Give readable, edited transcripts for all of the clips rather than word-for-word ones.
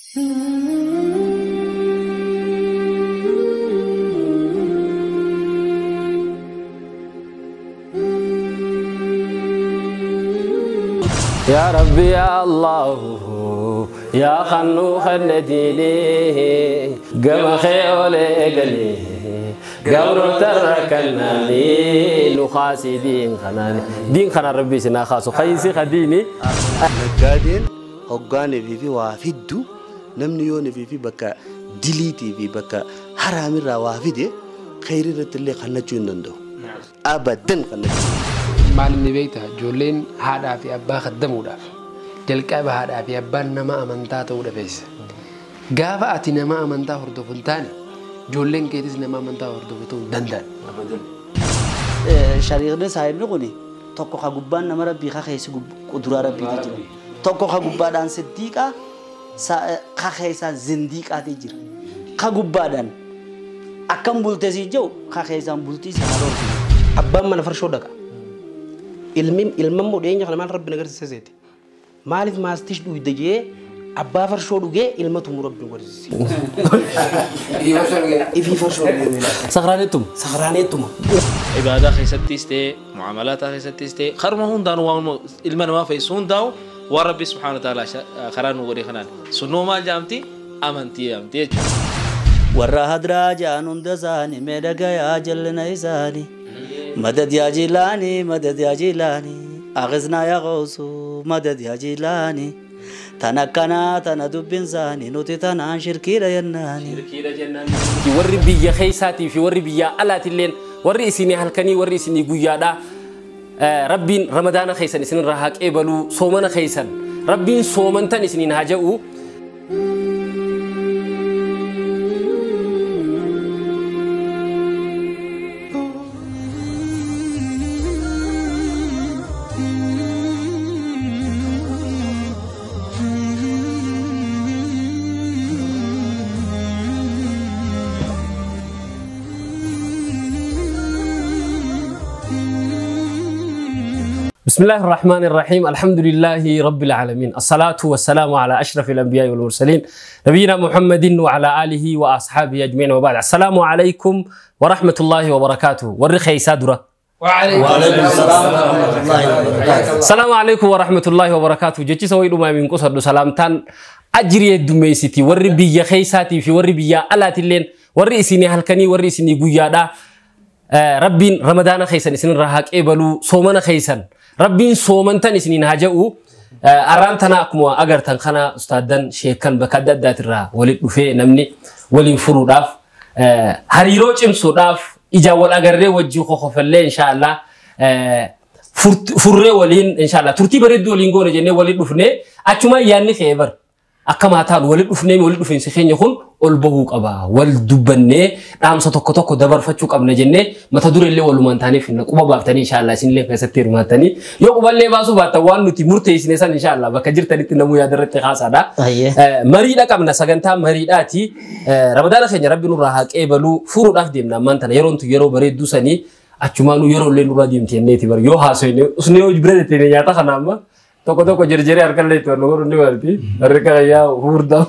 يا ربي يا الله يا خنو خنديني قم خيولي قلي قبر تركناني نخاسي دين خناني دين خنا ربي سنا خاسو خيسي خديني نقادين هقاني في وافدو نمني في بكا دليتي في بكا حرامي روافدي خير اللي خنجون دندو أبدا خنجون Maal inni beektaa ijoolleen haadhaa fi abbaa khaddamuudhaaf jalqaba haadhaa fi abbaan nama amantaa ta'uu dhabeessa. Gaafa ati nama amantaa hordofu hin taane ijoolleen keetis nama amantaa hordofu ta'uu hin danda'an. Shariirri saayibni kuni tokko ka gubbaan nama rabbii ka keessi kuduraa rabbiitu jira. Tokko ka gubbaadhaan siddiiqaa ka keessaan zindiiqaatu jira. Ka gubbaadhaan akkam bultee siin jiru ka keessaan bultii si haa dhorku. Abbaan mana farshoo dhaqa. Ilman dhiyeenya kana maal rabbi agarsiise seeti. Maaliif maastish dhugde jee abbaa farshoo dhugee ilma tumu rabbi agarsiise. Ifii farshoo dhugee. Sakraanettuma. Sakraanettuma. Ibaadaa keessattis ta'e mucamalaataa keessattis ta'e karuma hundaan waan ilma namaa fayyisu hundaa'u waan rabbi subhaana ta'ala karaa nu godhe kanaan sunnoo maal jaamti amantii jaamti jechuudha. Warra hadraa ja'an hunda isaanii mee dhagayaa jallina isaanii. مدد يا جيلاني مدد يا جيلاني أغزنا يا غوث مدد يا جيلاني تنكنا تندب إنساني نوتي تنان شركي ليناني وري بيا خيساتي في وري بيا ألات اللين وري إسيني هلكني وري إسيني قيادا ربين رمضان خيسان إسنين رهاك إبلو صومنا خيسان ربين صومنتن إسنين هاجأو بسم الله الرحمن الرحيم الحمد لله رب العالمين الصلاة والسلام على أشرف الأنبياء والمرسلين نبينا محمد وعلى آله وأصحابه أجمعين وبعد السلام عليكم ورحمة الله وبركاته والرخي سادرة وعليكم السلام ورحمة الله وبركاته السلام عليكم ورحمة الله وبركاته جتي سوي ما من قصر سلامتان أجري الدميسيتي والربية خيساتي في والربية ألات اللين والرئيسيني هلكني والرئيسيني قيادا ربين رمضان خيسان إسنين رهاك إبلو صومنا خيسان ربين صومنتن إسنين هاجأو أرانتنا أكموا أجرتن خنا أستاذن شيخان بكدد داترا ولد وفي نمني ولين فروداف هريروج إمسوداف إجا والأجر وجه خوف الله إن شاء الله فر ولين إن شاء الله ترتيب رد ولين جون جنة ولد وفني أتشما يعني خبر أكما تان ولد وفني ولد وفين سخين يكون البهوك أبا والدبنة رام ستوك توك دبر فتشوك أبنا جنة ما تدور اللي ولو ما تاني فينا كوبا بابتني إن شاء الله سين لك نستير ما تاني يوم قبل لي باسو باتوان نتي مرتي سنسان إن شاء الله بكجر تاني تنمو يا درت خاص هذا مريض أكمل سجنتها مريض آتي رمضان خير ربي نور راحك إبلو فرو راح ديمنا ما تنا يرون تيرو بريد دوسني أتشمانو يرو اللي نور ديم تيني تبر يو حاسيني usne يو جبرة تيني يا تخنامه Toko toko jeri-jeri harkan itu, nunggu ini berarti, mereka kayak hurda.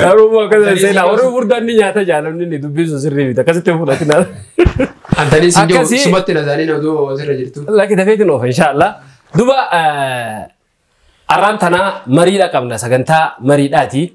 Lalu mau ke sana, orang hurda ini nyata jalan ini itu bisa sering kita kasih telepon lagi nal. Antani sinjo, sempat tidak tadi nado wasir aja itu. Lagi tapi itu noh, insyaallah. Dua aran tanah marida kamna, saganta marida ti.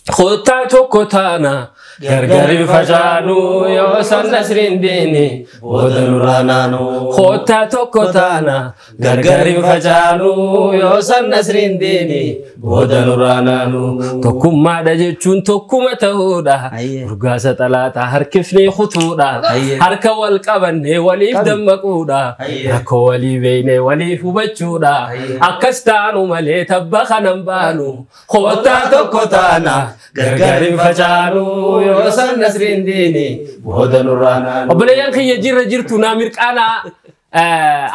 Kota toko tanah. Gargari fajanu yosan nasrin dini bodanurananu Kota toko tana gargari fajanu yosan nasrin dini bodanurananu Tokkummaa dha jechuun tokkuma ta'uudha Urgaasa xalaataa harkifnee kutuudha Harka wal qabannee waliif dammaquudha Rakkoo walii beeynee waliif hubachuudha Akkas taanu malee tabba kanan baanu Kota tokko taana gargari fajanu yosan nasrin dini bodanurananu Obboleeyyan kiyya jirra jirtu naa mirqaanaa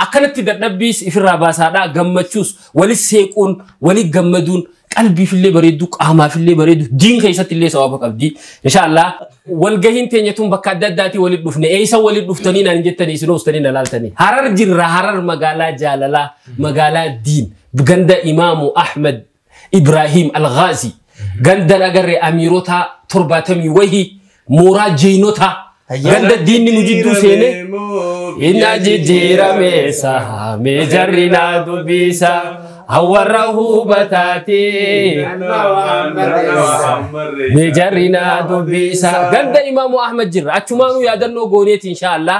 akkanatti dadhabbiis ifirraa baasaadhaa gammachuus walis seequun wali gammaduun qalbiifillee bareeddu qaamaafillee bareeddu diin keessattillee sababa qabdi inshaallah walgahiin teenyatuun bakka adda addaatii walit dhufne eessa walit dhuftanii naan jettanii isin hoostanii na laaltanii Harar jirra Harar magaalaa jaalalaa magaalaa diin ganda Imaamu Ahmed Ibrahim Al-Ghazi. Ganda agarre amiirota 70 wahii mooraa jeenota ganda diinni nu jidduu seene inna jijjiirameessa mee jarri naa dubbisa hawarra hubataati mee jarri naa dubbisa ganda Imaamu Ahmad jirra achumaanuu yaadannoo gooneeti inshaallah.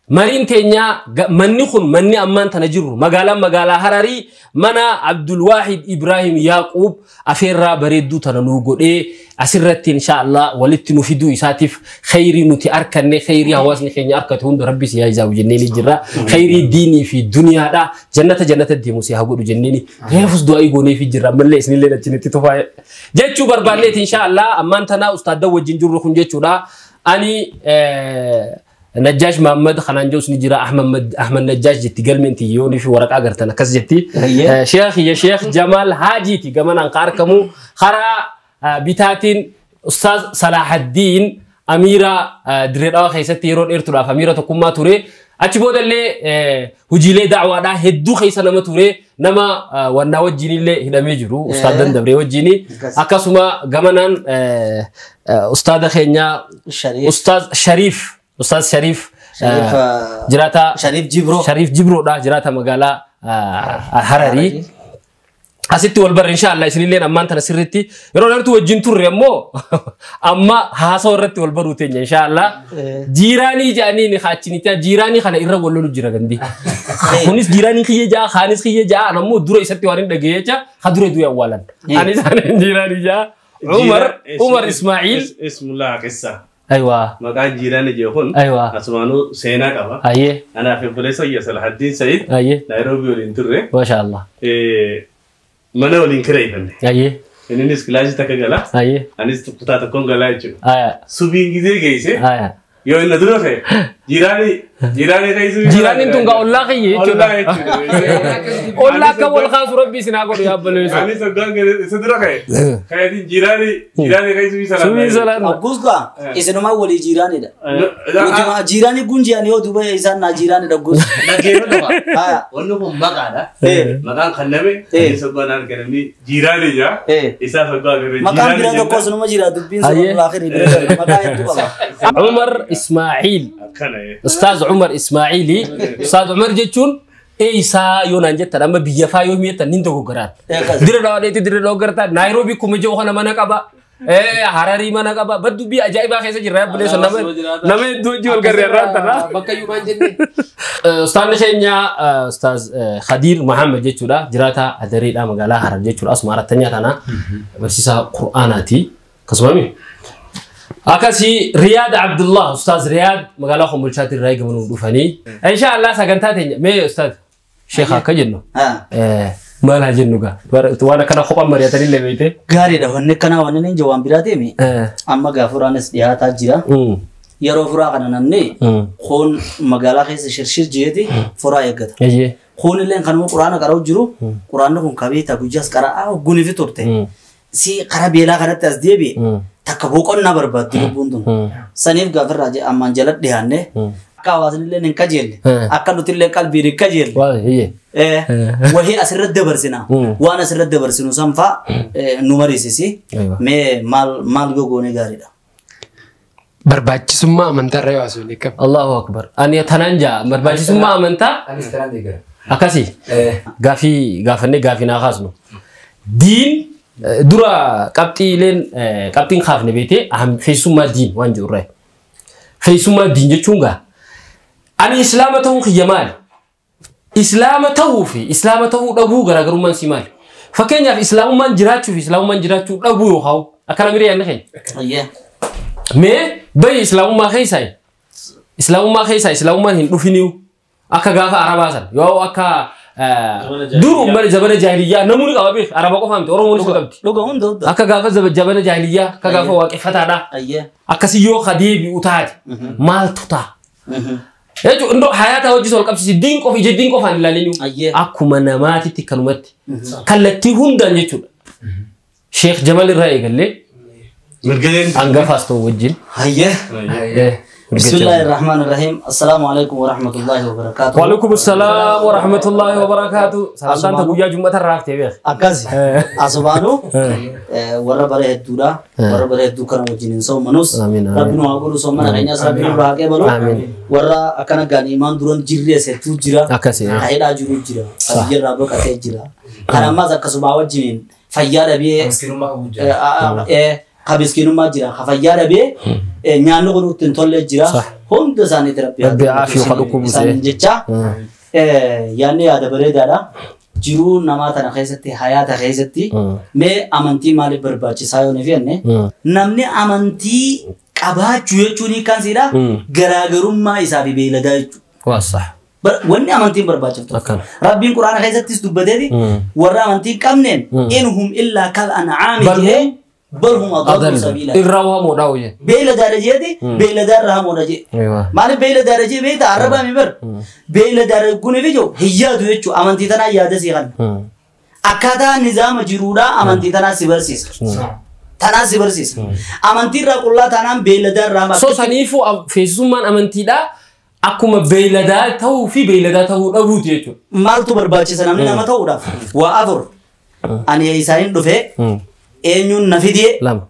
Mariin teenya manni kun manni ammaan tana jirru magaalaan magaalaa Hararii mana Abdulwaahid Ibrahim Yaaqub afeerraa bareedduu tana nuu godhee asirratti inshaallah walitti nu fiduu isaatiif khayrii nuti arkanne khayrii hawaasni keenya arkate hunda rabbi si haa ijaabu jennee jirra. Khayrii diinii fi duniyaadha jannata jannata deemu si haa godhu jennee reefus du'aa goonee fi jirra ammallee isinillee achinitti tufaa jechuu barbaanneeti inshaallah ammaan tana ustaaddan wajjin jirru kun jechuudha. Ani Najjash Muhammad kanaan jirus ni jira Ahmad Najjash jetti galmeen tiyyoonii fi waraqaa gartan akkas jetti. Sheekh ya Sheekh Jamal Haajiiti gamanaan ka argamu karaa bitaatiin Ustaaz Salahaddiin Amiira Dirree Dhawaa keessatti yeroo dheertuudhaaf Amiira tokkummaa ture. Achi boodallee hojiilee da'waadhaa hedduu keessa nama ture nama wannaa wajjinillee hidhamee jiru Ustaadan Dabree wajjini akkasuma gamanaan Ustaada keenya Ustaaz Shariif Ustaz Sharif jirata Sharif Jibro Sharif Jibro da jirata magaalaa Hararii asitti wal barre inshallah isinillee ammaan tana sirritti yeroo dheertuu wajjin turre ammoo amma haasoo irratti wal baruu teenya inshallah jiiraanii jedhanii haachinitti jiiraanii kana irra wal lolu jira gandi kunis jiiraanii kiyya ja'a kaanis kiyya ja'a ammoo dura isatti waan hin dhagaye jecha ha dura du'e awwaalan anis jiiraanii ja'a Umar Ismail Ismullah qissa أيوة مقام جيراني جيهون أيوة أسمانو سينا كذا أيه أنا في بوليس يا صلاح الدين سعيد أيه نيروبي ولينتره ما شاء الله منا ولينكري فني أيه إنني سكلاجي تكجلا أيه أنا استقطع تكون جلايجو أيه سوبين كذي جيسة أيه يو إن دروخه جيراني جيراني كيسو جيراني تونغا الله كي الله كول خاص ربي سناقول يا بلوز أنا سبقان سدروخه خيرين جيراني جيراني كيسو سوبين سلام أقولك إذا ما ولي جيراني ده ما جيراني كونجي أنا دبي إذا نا جيراني ده قص ها ونهم مقعدة مقام خنمي سبقان أنا كلامي جيراني جا إذا سبقان مقام جيراني ده قص نما جيران دبين سبقان الآخر مقام عمر إسماعيل أستاذ عمر إسماعيلي أستاذ عمر جتون إيسا يونان جت لما بيجفا يوم يتنين تو قرار دري لو ديت دري لو قرتا نيروبي كم جو خنا منا كابا هراري منا كابا بدو بي أجايب آخر سجل راب بلي سنة نما دو جول قرر راب تنا بكا يومان جنة أستاذ نشينيا أستاذ خدير محمد جتولا جراتا أدري لا مقالة هرار جتولا أسمع رتنيا تنا بس قرآناتي كسمامي أكاسي رياض عبد الله أستاذ رياض مقاله خمول شاتي الرأي قبل ودفني إن شاء الله سكنتاتين مي أستاذ شيخ كجنو ما لها جنو كا وأنا كنا خبر مريتني اللي بيته غاري ده هن كنا وانا نيجي وان براتي مي أما غافورانس ديها تاجيرا يرو فرا كنا نمني خون مقاله خيس شرشير جيتي فرا يقدر خون اللي كانوا قرآن قراو جرو قرآن كون كبي تاجوجاس قرأ غني في تورته سي قرا بيلا قرأ تسديه بي تكبوكون نبر بدو بوندون سنيف غافر راجع أمان جلد دهانه كواسن اللي نكجيل أكلوا تلي قلبي ركجيل وهي أسر الدبرسنا وأنا أسر الدبرسنا سنفا نمريسي مي مال مال جوجوني غاريدا برباچ سما أمنتا رأي لك الله أكبر أنا يتنانجا برباچ سما أمنتا أنا استران أكاسي غافي غافني غافي ناخاسنو دين درا قبطي لين قبطين خاف نبيتي أهم فيسوما دين وان جوري فيسوما دين جتشونغا أنا إسلامته خيمال إسلامته في إسلامته دبو غرا غرمان سيمال فكين في إسلام من جراتشو في إسلام من جراتشو دبو يخاو أكلام ريان نخين مي بي إسلام ما خيساي إسلام ما خيساي إسلام ما هن دفنيو أكا غافا عرباسا يو أكا دور أمر زبنة جاهلية نموني قبابيخ عربا قفهمت أورموني قبابتي أكا غافا زبنة جاهلية أكا غافا واقفة تانا أكا سيو خديبي وتاد مال توتا يجو إنه حياته وجه سؤال قبسي دين قف يجي دين قف عن لالينيو أكو مناماتي تكلمت كلتي هندان يجو شيخ جمال الرأي قال لي أنقفاستو وجين هيا Bismillahirrahmanirrahim. Assalamu alaikum warahmatullahi wabarakatuh. Waalaikum assalam warahmatullahi wabarakatuh. Salamtaan guyyaa jum'ata irraa haftee beek. Akkas. Asumaanuu warra bara hedduudha. Warra bara hedduu kana wajjin hin soomanus. Rabbi nu haa godhu soomana keenyas rabbi nurraa haa qeebalu. Warra akkana gaanii imaan duran jirrees hedduu jira. Akkasi. Hidhaa jiru jira. Biyyarraa baqatee jira. Kan ammaas akkasuma wajjiniin fayyaa dhabee ka miskiinummaa jira. Ka fayyaa dhabee nyaanni kun itti hin tolle jira. Hunda isaaniitti rabbi Rabbi aafiyuu ka dhukkubsee. Isaaniin jecha yaadni yaada bareedaadha. Jiruu namaa tana keessatti hayaata keessatti mee amantii maaliif barbaachisaa yoo nuuf jenne namni amantii qabaachuu jechuun hiikkaan siidha garaagarummaa isaa fi beeyladaa jechuudha. Waa sax. Wanni amantiin barbaachiftu. Akkana. Rabbiin Quraana keessattis dubbateeti warra amantii hin qabneen in hum illaa kal an'aami Bal hum jedhee bal hum adallu sabiila. Irraa waamuudha hojii. Beeyladaadha jeeti beeyladaa irraa hamoodha jee. Maaliif beeyladaadha jee beektaa arrabaa mi bar beeyladaadha kuniif ijoo hin yaadu jechuudha amantii tanaa yaada sii kanna. Akkaataa nizaama jiruudhaa amantii tanaa si barsiisa. Tanaa si barsiisa. Amantii irraa qullaa taanaan beeyladaa irraa hamaa. So saniifuu feesisummaan amantiidhaa akkuma beeyladaa ta'uu fi beeyladaa ta'uu dhabuuti jechuudha. Maaltu barbaachisa namni nama ta'uudhaaf? Waa afur. Ani isaaniin dhufee eenyuun na fidee Lama.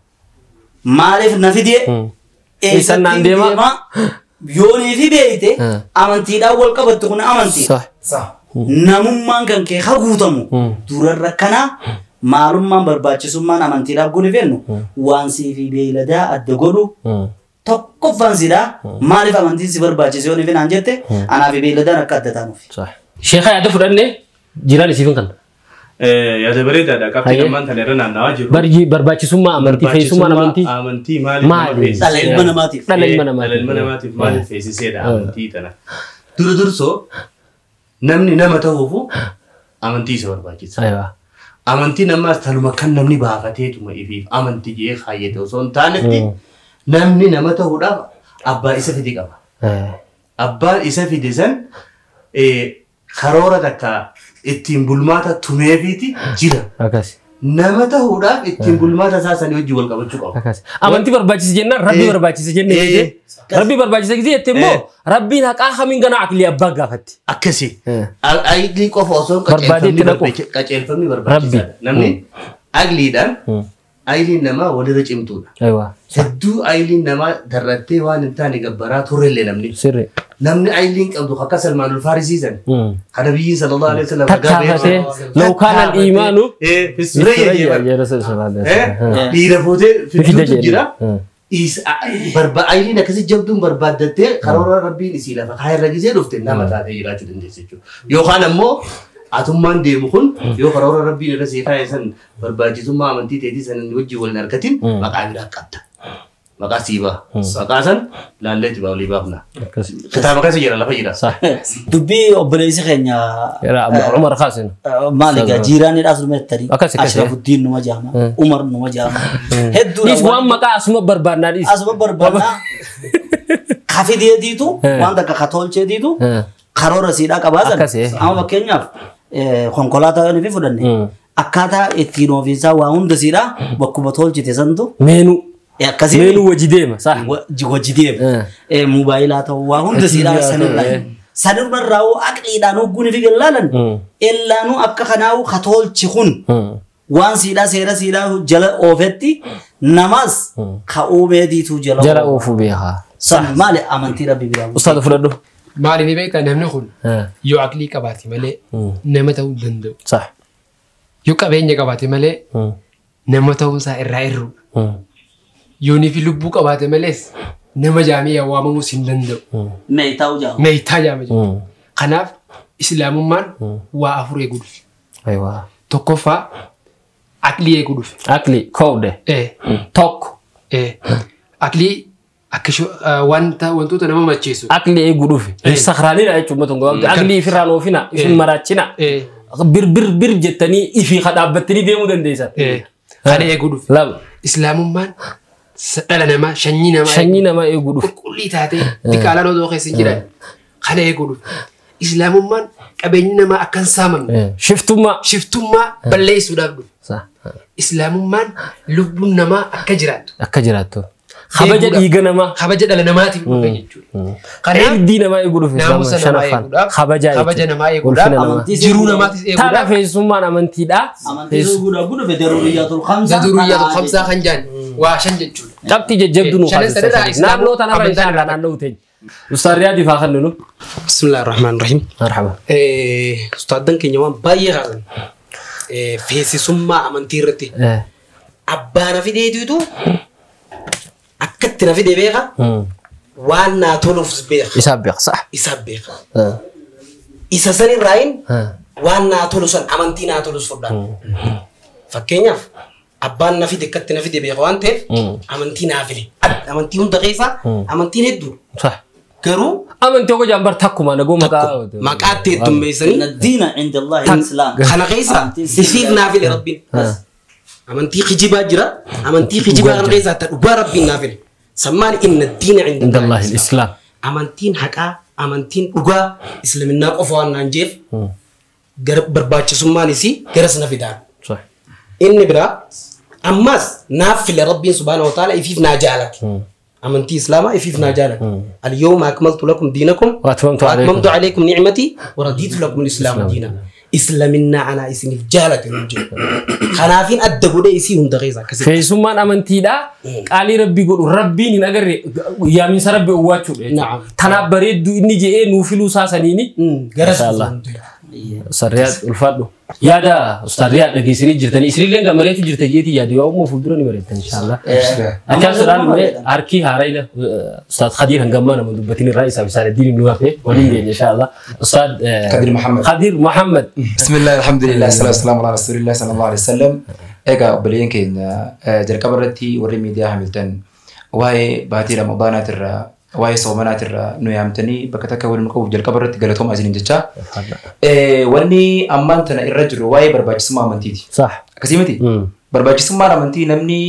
maaliif na fidee Eessan naan deema? Yoonii fi beeyte amantiidhaan wal qabattu kun amantii. Sax. Namummaan kan kee haguutamu durarra kana maalummaan barbaachisummaan amantiidhaaf guni fennu waan sii fi beeyladaa adda godhu tokkoffaan sidhaa maaliif amantiin si barbaachise yoonii fi naan jette anaa fi beeyladaan akka adda taanuuf. Sax. Sheekha yaada fudhannee jiraan isiifin kana. Yaada bareedaadha. Qabxii ammaan tana irra naannawaa jiru. Barji barbaachisummaa amantii feesisummaan amantii. Amantii maaliif nama Maali? feesisee? Dhala ilma namaatiif. Dhala ilma namaatiif. Dhala ilma namaatiif maaliif feesiseedha amantii tana. Dura dursoo namni nama ta'uufu amantii isa barbaachisa. Aywa. Amantiin ammaas taluma kan namni baafateetuma ifiif amantii jee kaayyate osoo hin taanetti namni nama ta'uudhaaf abbaa isa fide qaba. Abbaan isa fide san karoora takka ittiin bulmaata tumeefiiti jira. Akkas. Nama ta'uudhaaf ittiin bulmaata isaa sanii wajjin wal qabachuu qaba. Akkas. Amantii barbaachise jennaan rabbi barbaachise jennee jettee. Rabbi barbaachise gisee jette immoo rabbiin haqaa kamiin ganaa aqlii abbaa gaafatti. Akkasi. Aqlii qofa osoo hin Barbaadee itti dhaqu. qaceelfamni barbaachisaadha. Namni aqliidhaan aqliin namaa walirra cimtuudha. Aywa. Hedduu aqliin namaa darrattee waan hin taane gabbaraa turrellee namni. Sirri. Namni aqliin qabdu akka Salmaan Ulfaarisiisan. Kana biyyiin sallallahu alaihi wasallam Tattaafatee law kaana al-iimaanu fi surayya jedhama. Dhiira fuutee fidduutu jira. Aqliin akkasii jabduun barbaaddattee karoora rabbiin isii lafa kaayirra gisee dhufte nama taatee jiraachuu dandeessa jechuudha. Yookaan ammoo atummaan deemu kun yoo karoora rabbiin irra sii kaa'e san barbaachisummaa amantii teetii san wajjin wal hin argatin maqaa biraa qabda. Maqaa sii ba'a. Maqaa san laalleetti baa olii baafna. Kitaaba keessa jira lafa jira. Dubbii obboleessi keenya Umar Qaasim. Maali egaa jiiraanidhaas numa jettanii Akkas akkas. Ashrafuddin numa jaama Umar numa jaama hedduudha. Dhiis waan maqaa asuma barbaannaa dhiis. Asuma barbaannaa ka fideetiitu waan takka ka tolcheetiitu karoora siidhaa qabaatan. Akkasi. Amma fakkeenyaaf konkolaataa yoo nufi fudhanne akkaataa ittiin ofiisaa waa hunda siidhaa bakkuma tolchite santu Meenuu. Akkasii Meenuu wajji deema. Sax. Wajji deema. Moobaayilaa ta'uu waa hunda siidhaa sanirraa. Sanirraa hoo aqliidhaan hogguun fi gallaalan ellaanuu akka kanaa'u ka tolchi kun waan siidhaa seera siidhaa jala oofetti namaas ka uumeetiitu jala Jala oofuu beekaa. San maali amantii rabbi biraa. Ustaada fudhadhu. Maali ni beektaa namni kun yoo aqlii qabaate malee nama ta'uu hin danda'u. Sax. Yoo qabeenya qabaate malee nama ta'uunsaa irraa irruudha. Yoonii fi lubbuu qabaate malees nama jaamee waamamuus hin danda'u. Meeytaa jaama. Meeytaa jaama jechuudha. Kanaaf islaamummaan waa afur eeguu dhufe. Aywa. Tokkoffaa aqlii eeguu dhufe. Aqlii koowde. Tokko. Aqlii akka wanta wantoota nama macheessu. Aqlii eeguu dhufe. Sakraaniidha jechuudha uummata gabaabduu. Aqlii ifirraan oofina. Ifin maraachina. Bir bir bir jettanii ifii dhaabbattanii deemuu dandeessan. Kana eeguu dhufe. Lama. Islaamummaan dhala namaa sanyii namaa Sanyii namaa eeguu dhufe. Qulqullii taatee diqaalaan odoo keessa hin jiran kana eeguu dhufe. Islaamummaan qabeenyi namaa akka hin saamamne. Shiftummaa. Shiftummaa balleessuudhaaf dhufe. Islaamummaan lubbuun namaa akka jiraattu. Akka jiraattu. Kabaja dhiiga namaa. Kabaja dhala namaatiif dhufe jechuudha. Kanaaf Irdii namaa eeguu dhufe. Naamusa namaa eeguudhaaf, Kabaja kabaja namaa eeguudhaaf, jiruu namaatis Taadha eeguudhaaf, feessummaan amantiidha. Amantii suuguudhaaf gudufe daruuriyyatul khamsa. daruuriyyatul khamsaa kan jedhan waa shan jechuudha. Cabxii jajjabduu nu Shanan sadarraa kaasisa. Islaamoo Naannoo tanarra amantaan inshaAllah irraa naannoo teenya. Ustaad Riyaadii faa kan nunu. Bismillaahi Rahmaan Rahiim. Marhaba. Ustaaddan keenya waan baay'ee kaasan. Feesisummaa amantii irratti. Abbaa na fideetiitu akkatti na fide beeka. Waan naa toluuf beeka. Isaaf beeka sa'a. Isaaf beeka. Isa san irraayin waan naa tolu san amantii naa tolus fudhaan. Fakkeenyaaf abbaan na fide akkatti na fide beeka waan ta'eef amantii naa file. Amantii hunda keessaa amantiin hedduu. Sa'a. Garuu Amantii hojii jambar takkuma nagoo maqaa. maqaatti heddummeessanii Inna diina inda Allahi al-Islaam. kana keessa isiif naa file rabbiin. Amantii kijibaa jira. Amantii kijibaa kana keessaa ta dhugaa rabbiin naa file. Sammaan inna diina inda Inda Allahi al-Islaam. Amantiin haqaa, amantiin dhugaa islaminnaa qofa waan naan jeef gara barbaachisummaan isii garas na fidaan. Sa'a. Inni biraa ammas naaf file rabbiin subhaanahu wa ta'ala ifiif naa jaalate. Amantii islaamaa ifiif naa jaalate. Al-yawma akmaltu lakum diinakum Wa atmamtu wa atmamtu alaykum ni'mati wa raditu lakum al-islaama diina. Islaminnaa anaa isiniif jaalate nuun jedhu. Kanaafin adda godhee isii hunda keessa akkasitti. Feessummaan amantiidha. Qaalii rabbii godhu rabbiin hin agarre yaaminsa rabbii owwaachuudha. Na'am. Tanaaf bareedduu inni je'ee nuu filuu saasaniini. Garas Inshallah. Ustaad Riyaad ulfaadhu. Yaada Ustaad Riyaad dhageessanii jirtanii isinillee gammareetu jirta jeetii yaadu yoo ammoo fuuldura ni bareeddan inshallah. Achaan sodaan mee harki haarayna Ustaad Khadiir hangammaa nama dubbatin irraa isaaf isaan diin nu hafe waliin geenya inshallah. Ustaad Khadiir Muhammad. Khadiir Muhammad. بسم الله الحمد لله الصلاة والسلام على رسول الله صلى الله عليه وسلم. Egaa obboleeyyan keenya jalqaba irratti warri miidiyaa Hamilton waa'ee baatii Ramadaanaatirraa waa'ee soomanaatirraa nu yaamtanii bakka takka waliin qabuuf jalqaba irratti galatooma isiniin jecha. Wanni ammaan tana irra jiru waa'ee barbaachisummaa amantiiti. Sax. Akkasii miti? Barbaachisummaan amantii namni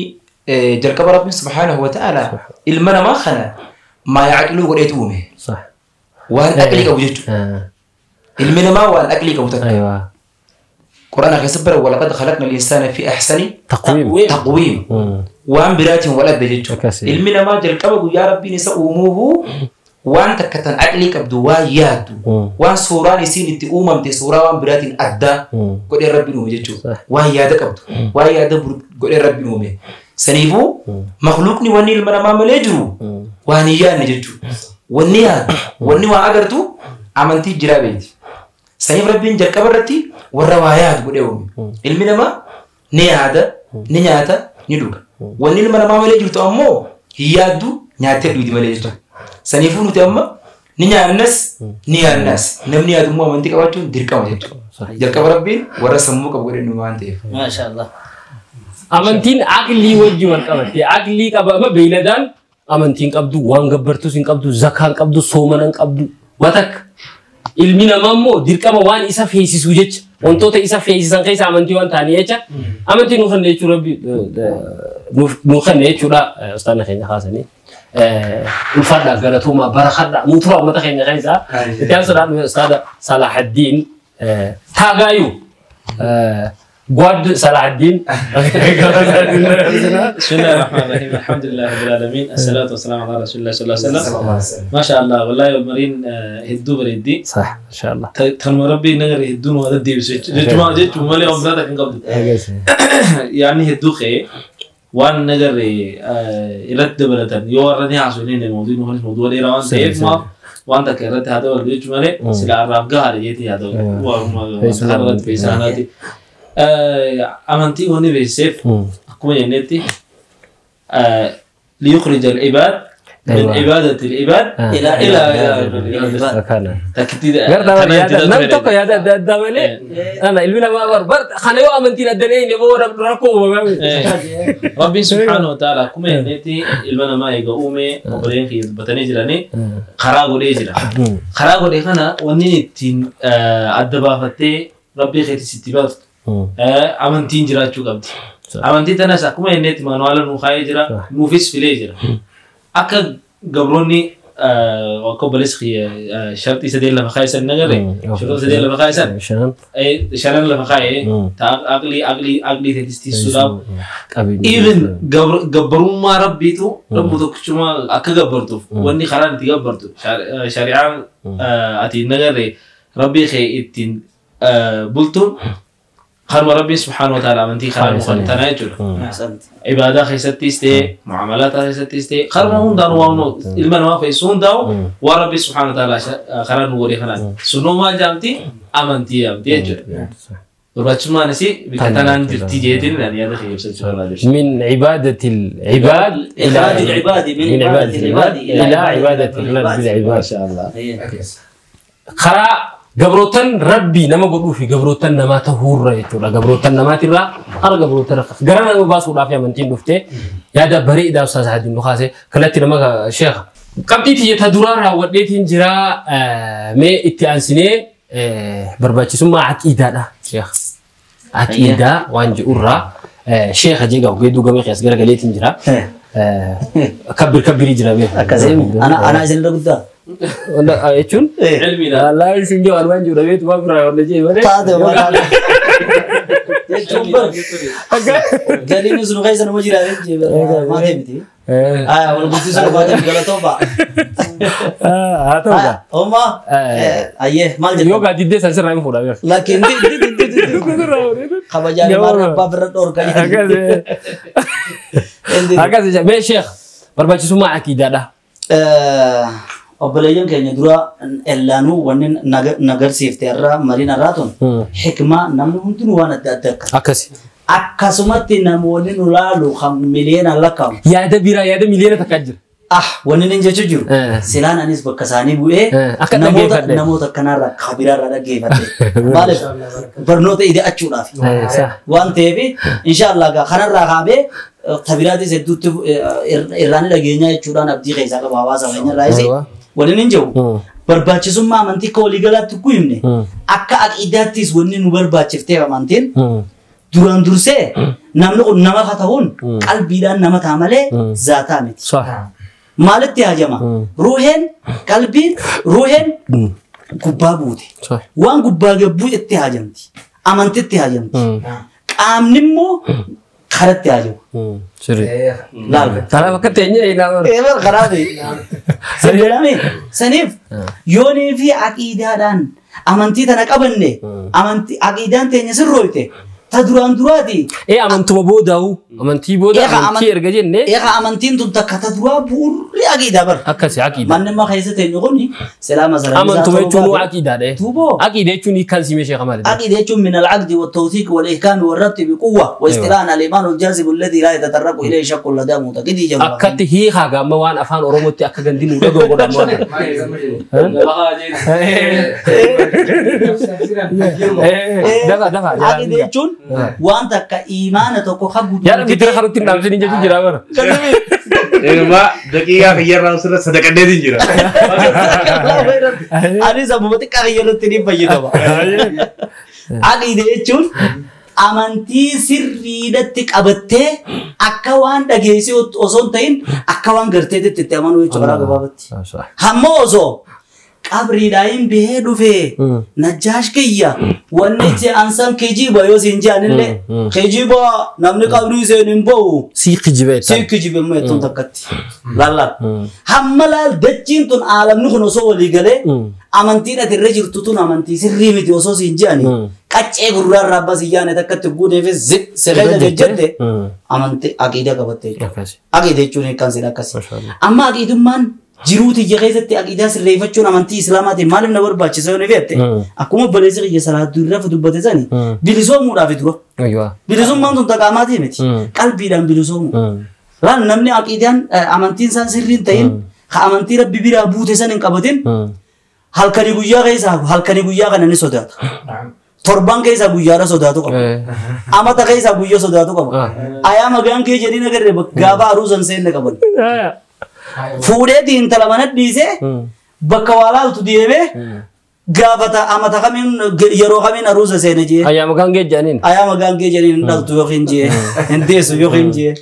jalqaba Rabbiin subhaanahu wa ta'ala ilma namaa kana maa yaaqiluu godheetu uume. Sax. Waan aqlii qabu jechuudha. Ilmi namaa waan aqlii qabu takka. Aywa. قرآن خيسبر ولقد خلقنا الإنسان في أحسن تقويم. تقويم. وان براتهم ولا دجتو. علمنا ما جلقبه يا ربي نسا أموه وان تكتن عقلي كبدو ويادو وان سوران يسين انت أمم تي سورا وان براتين أدى قد ربي نومي جتو ويادا كبدو ويادا قد ربي نومي سنيفو مخلوقني واني المنا ما مليجرو واني يا نجتو واني ياد واني وأجرتو عملتي جرابيتي سنيف ربي جلقبرتي والروايات قدامي علمنا ما نيادا نياتا ندوك واني المنا ما مليجرو تأمو هيادو نياتا دويدي مليجرو سنيفو نتأمم نيا الناس نيا الناس نمني هذا مو منطقة واتون دركا وجهته جلك ربي ورسموك أبغى إنه ما أنت ما شاء الله أمانتين عقلي وجه والقبتي عقلي قبل ما بيلدان أمانتين قبضو وان قبرتو سين قبضو زكان قبضو صومنان قبضو واتك ilmi namaa immoo dirqama waan isa feesisu jecha wantoota isa feesisan keessa amantii waan ta'anii jecha amantii nuuf kenna jechuudha rabbi nuuf kenna jechuudha ustaanna keenya kaasanii ulfaadhaa galatoomaa barakadhaa nuu tura uummata keenya keessa itti aansuudhaan ustaada Salahaddiin Taagaayuu قواد صلاح الدين. بسم الله الرحمن الرحيم الحمد لله رب العالمين الصلاة والسلام على رسول الله صلى الله عليه وسلم. ما شاء الله والله المرين هدو بريدي صح ما شاء الله تنم ربي نغير هدون وهذا دي بس جماعة جت ومالي أمراضك قبل يعني هدو خي وان نغير إلى دبلتن يورني عشانين الموضوع مهندس موضوع إيران سيف ما وانت كرت هذا والجملة مالي سلا رابقة هريتي هذا وما في سنتي أمانتي هوني بيسيف أكون ينتي ليخرج العباد من عبادة العباد إلى إلى تكتيد نم تكو يا ده ده مالي أنا إلمنا ما بر خليه أمانتي ندني نبغى ركوب ربي سبحانه وتعالى كم ينتي إلمنا ما يقومه وبرين في بتني جراني خراب ولي جرا خراب ولي خنا وني تين أدبا ربي خير ستيبات amantiin jiraachuu qabdi. Amantii tanas akkuma jennetti maanuwaala nuu kaa'ee jira, nuufis filee jira. Akka gabroonni Akka obboleessi kiyya sharxii sadeen lafa kaa'isan nagarre shuruuta sadeen lafa kaa'isan shanan lafa kaa'ee aqlii aqlii aqlii teetistiisuudhaaf even gabbarummaa rabbiitu rabbu tokkichuma akka gabbartuuf wanni karaan itti gabbartu shari'aan ati nagarre rabbii kee ittiin bultuun خرم ربي سبحانه وتعالى منتي خرم مخالطنا يجول عبادة خيستيستي معاملات خيستيستي خرم هم دانو وانو المن ما في سون داو وربي سبحانه وتعالى خرم وري خلان سنو ما جامتي أمنتي أمتي يجول ورجما نسي بكتنان تجيتين يعني هذا خير من عبادة العباد إلى العباد من عبادة العباد إلى عبادة العباد ما شاء الله خرا Gabrotan Rabbi nama godhuu fi gabrotan namaa ta'uurra jechuudha. Gabrotan namaatirraa hara gabrotan gara nama baasuudhaaf amantiin dhuftee yaada bareedaa Ustaaz Hadiin nu kaase kalatti nama sheekha. Qabxii tiyyata duraa raawwadheetiin jira mee itti aansinee barbaachisummaa aqiidaadha sheekha. Aqiidaa waan jedhurraa sheekha jeegaa ogeedduu gamee keessa garagaleetiin jira. Kabbir kabbirii jira beeku. Akkasii ana isin irra guddaa. Jechuun laa isin jiru armaan jiru dhabeetu waan biraa waan jee malee. Taate waan taate. Jechuun bar galiin sun keessa nama jiraate jee maatee miti. Aya wal guddisuu barbaadee galatoo ba'a. Haa ta'u gaa. Oma ayyee maal jettu. Yoo gaaddiddee san sirraa hin fuudhaa beeku. Laakiin kabajaan maal abbaa birra dhoorka. Akkas mee sheekh barbaachisummaa aqiidaadha. Obboleeyyan keenya dura ellaanuu wanni nagarsiifte irraa mariin irraa tun hikmaa namni hundinuu waan adda addaa akka. Akkasi. Akkasumatti namoonni nu laalu kan miliyoona lakkaa'amu. Yaada biraa yaada miliyoona takkaa jira. Ah wanni inni jechuu jiru silaan anis bakka isaanii bu'ee namoota akkanaarraa kabiraarraa dhaggeeffadhe. Maaliif barnoota ida'achuudhaaf. Waan ta'eef inshaallah kanarraa kaabee kabiraatis hedduutti irraan dhageenyaa jechuudhaan abdii keessaa qaba hawaasa keenyarraa isi. Waliin hin jiru barbaachisummaa amantii akka waliigalaatti ku himne akka aqiidaattis wanni nu barbaachifteef amantiin duraan dursee namni kun nama haa ta'uun qalbiidhaan nama ta'a malee zaataa miti. Maalitti hajama? Ruuheen qalbiin ruuheen gubbaa buute. Waan gubbaa gabbuu itti hajamti. Amantitti hajamti. Qaamni immoo karatti hajamu. Laal. Kanaaf akka teenyee ilaalu. Eebar kanaaf. Sirriidhaami. Saniif yoonii fi aqiidaadhaan amantii tana qabanne amantii aqiidaan teenya sirrooyte ta duraan duraati. Amantuma boodaa'u amantii booda amantii erga jenne. Eegaa amantiin tun takka ta duraa bu'uurri aqiidaa bara. Akkasi aqiidaa. Manni immoo keessa teenyu kuni silaama sarara. Amantuma jechuun aqiidaadha. Tuuboo. Aqiida jechuun hiikkaan simee sheekha maali? Aqiida jechuun min al-aqdi wat-tawthiq wal-ihkaam wal-rabt bi-quwwa wa istilaan al-iman al-jazib alladhi la yatatarraqu ilayhi shaqqu ladaa mutaqidi jedhu. Akkatti hiikaa gaamma waan afaan Oromootti akka gandi nu dhaga'u godhamu. Dafa dafa. Aqiida jechuun waan takka imaana tokko haguutu. Yaada bitira karutti hin dhaamsin jechuun jira bara. Ilma daqiiqaa kiyyarraa sirra sadaqanneetiin jira. Anis ammuma xiqqaa kiyyarratti ni fayyadama. Aqiida jechuun amantii sirriidhatti qabattee akka waan dhageessee osoo hin ta'in akka waan garteetti itti amanuu jechuudha karaa gabaabatti. Hamma osoo qabriidhaan bahee dhufee najjaash kiyya wanni itti ansan kijiba yoo siin jedhanillee kijiba namni qabrii seen hin ba'u. Sii kijibe. Sii kijibe immoo jettuun takkatti. Lallaal. Hamma laal dachiin tun aalamni kun osoo walii galee amantiin ati irra jirtu tun amantii sirrii miti osoo siin jedhani qaccee gurraarraa abbaa si yaane takkatti guuteefis zip sirrii jette amantii aqiida qabatte jechuudha. Aqiida jechuun hiikkaan siin akkasi. Amma aqiidummaan jiruu tiyya keessatti aqiidaa sirreeffachuun amantii islaamaatiin maaliif na barbaachisa yoo ni feette akkuma obboleessi kiyya salaatu irraa dubbate sani bilisoomuudhaaf dura. Bilisummaan tun taqaamaatii miti qalbiidhaan bilisoomu. Laal namni aqiidaan amantiin isaan sirrii hin ta'in ka amantii rabbi biraa buute san hin qabatin halkanii guyyaa keessaa halkanii guyyaa kana ni sodaata. Torban keessaa guyyaadha sodaatu qaba. Amata keessaa guyyaa sodaatu qaba. Ayaa magaan kee jedhii nagarree gaafa aruusan seenne qaban. Fuudheetii intala mana dhiisee bakka waa laaltu deemee Gaafata amata kamiin yeroo kamiin aruusa seene jee. Ayyaama gaangee jedhaniin. Ayyaama gaangee jedhaniin hin dhaltu yookiin jee. Hin deessu yookiin jee.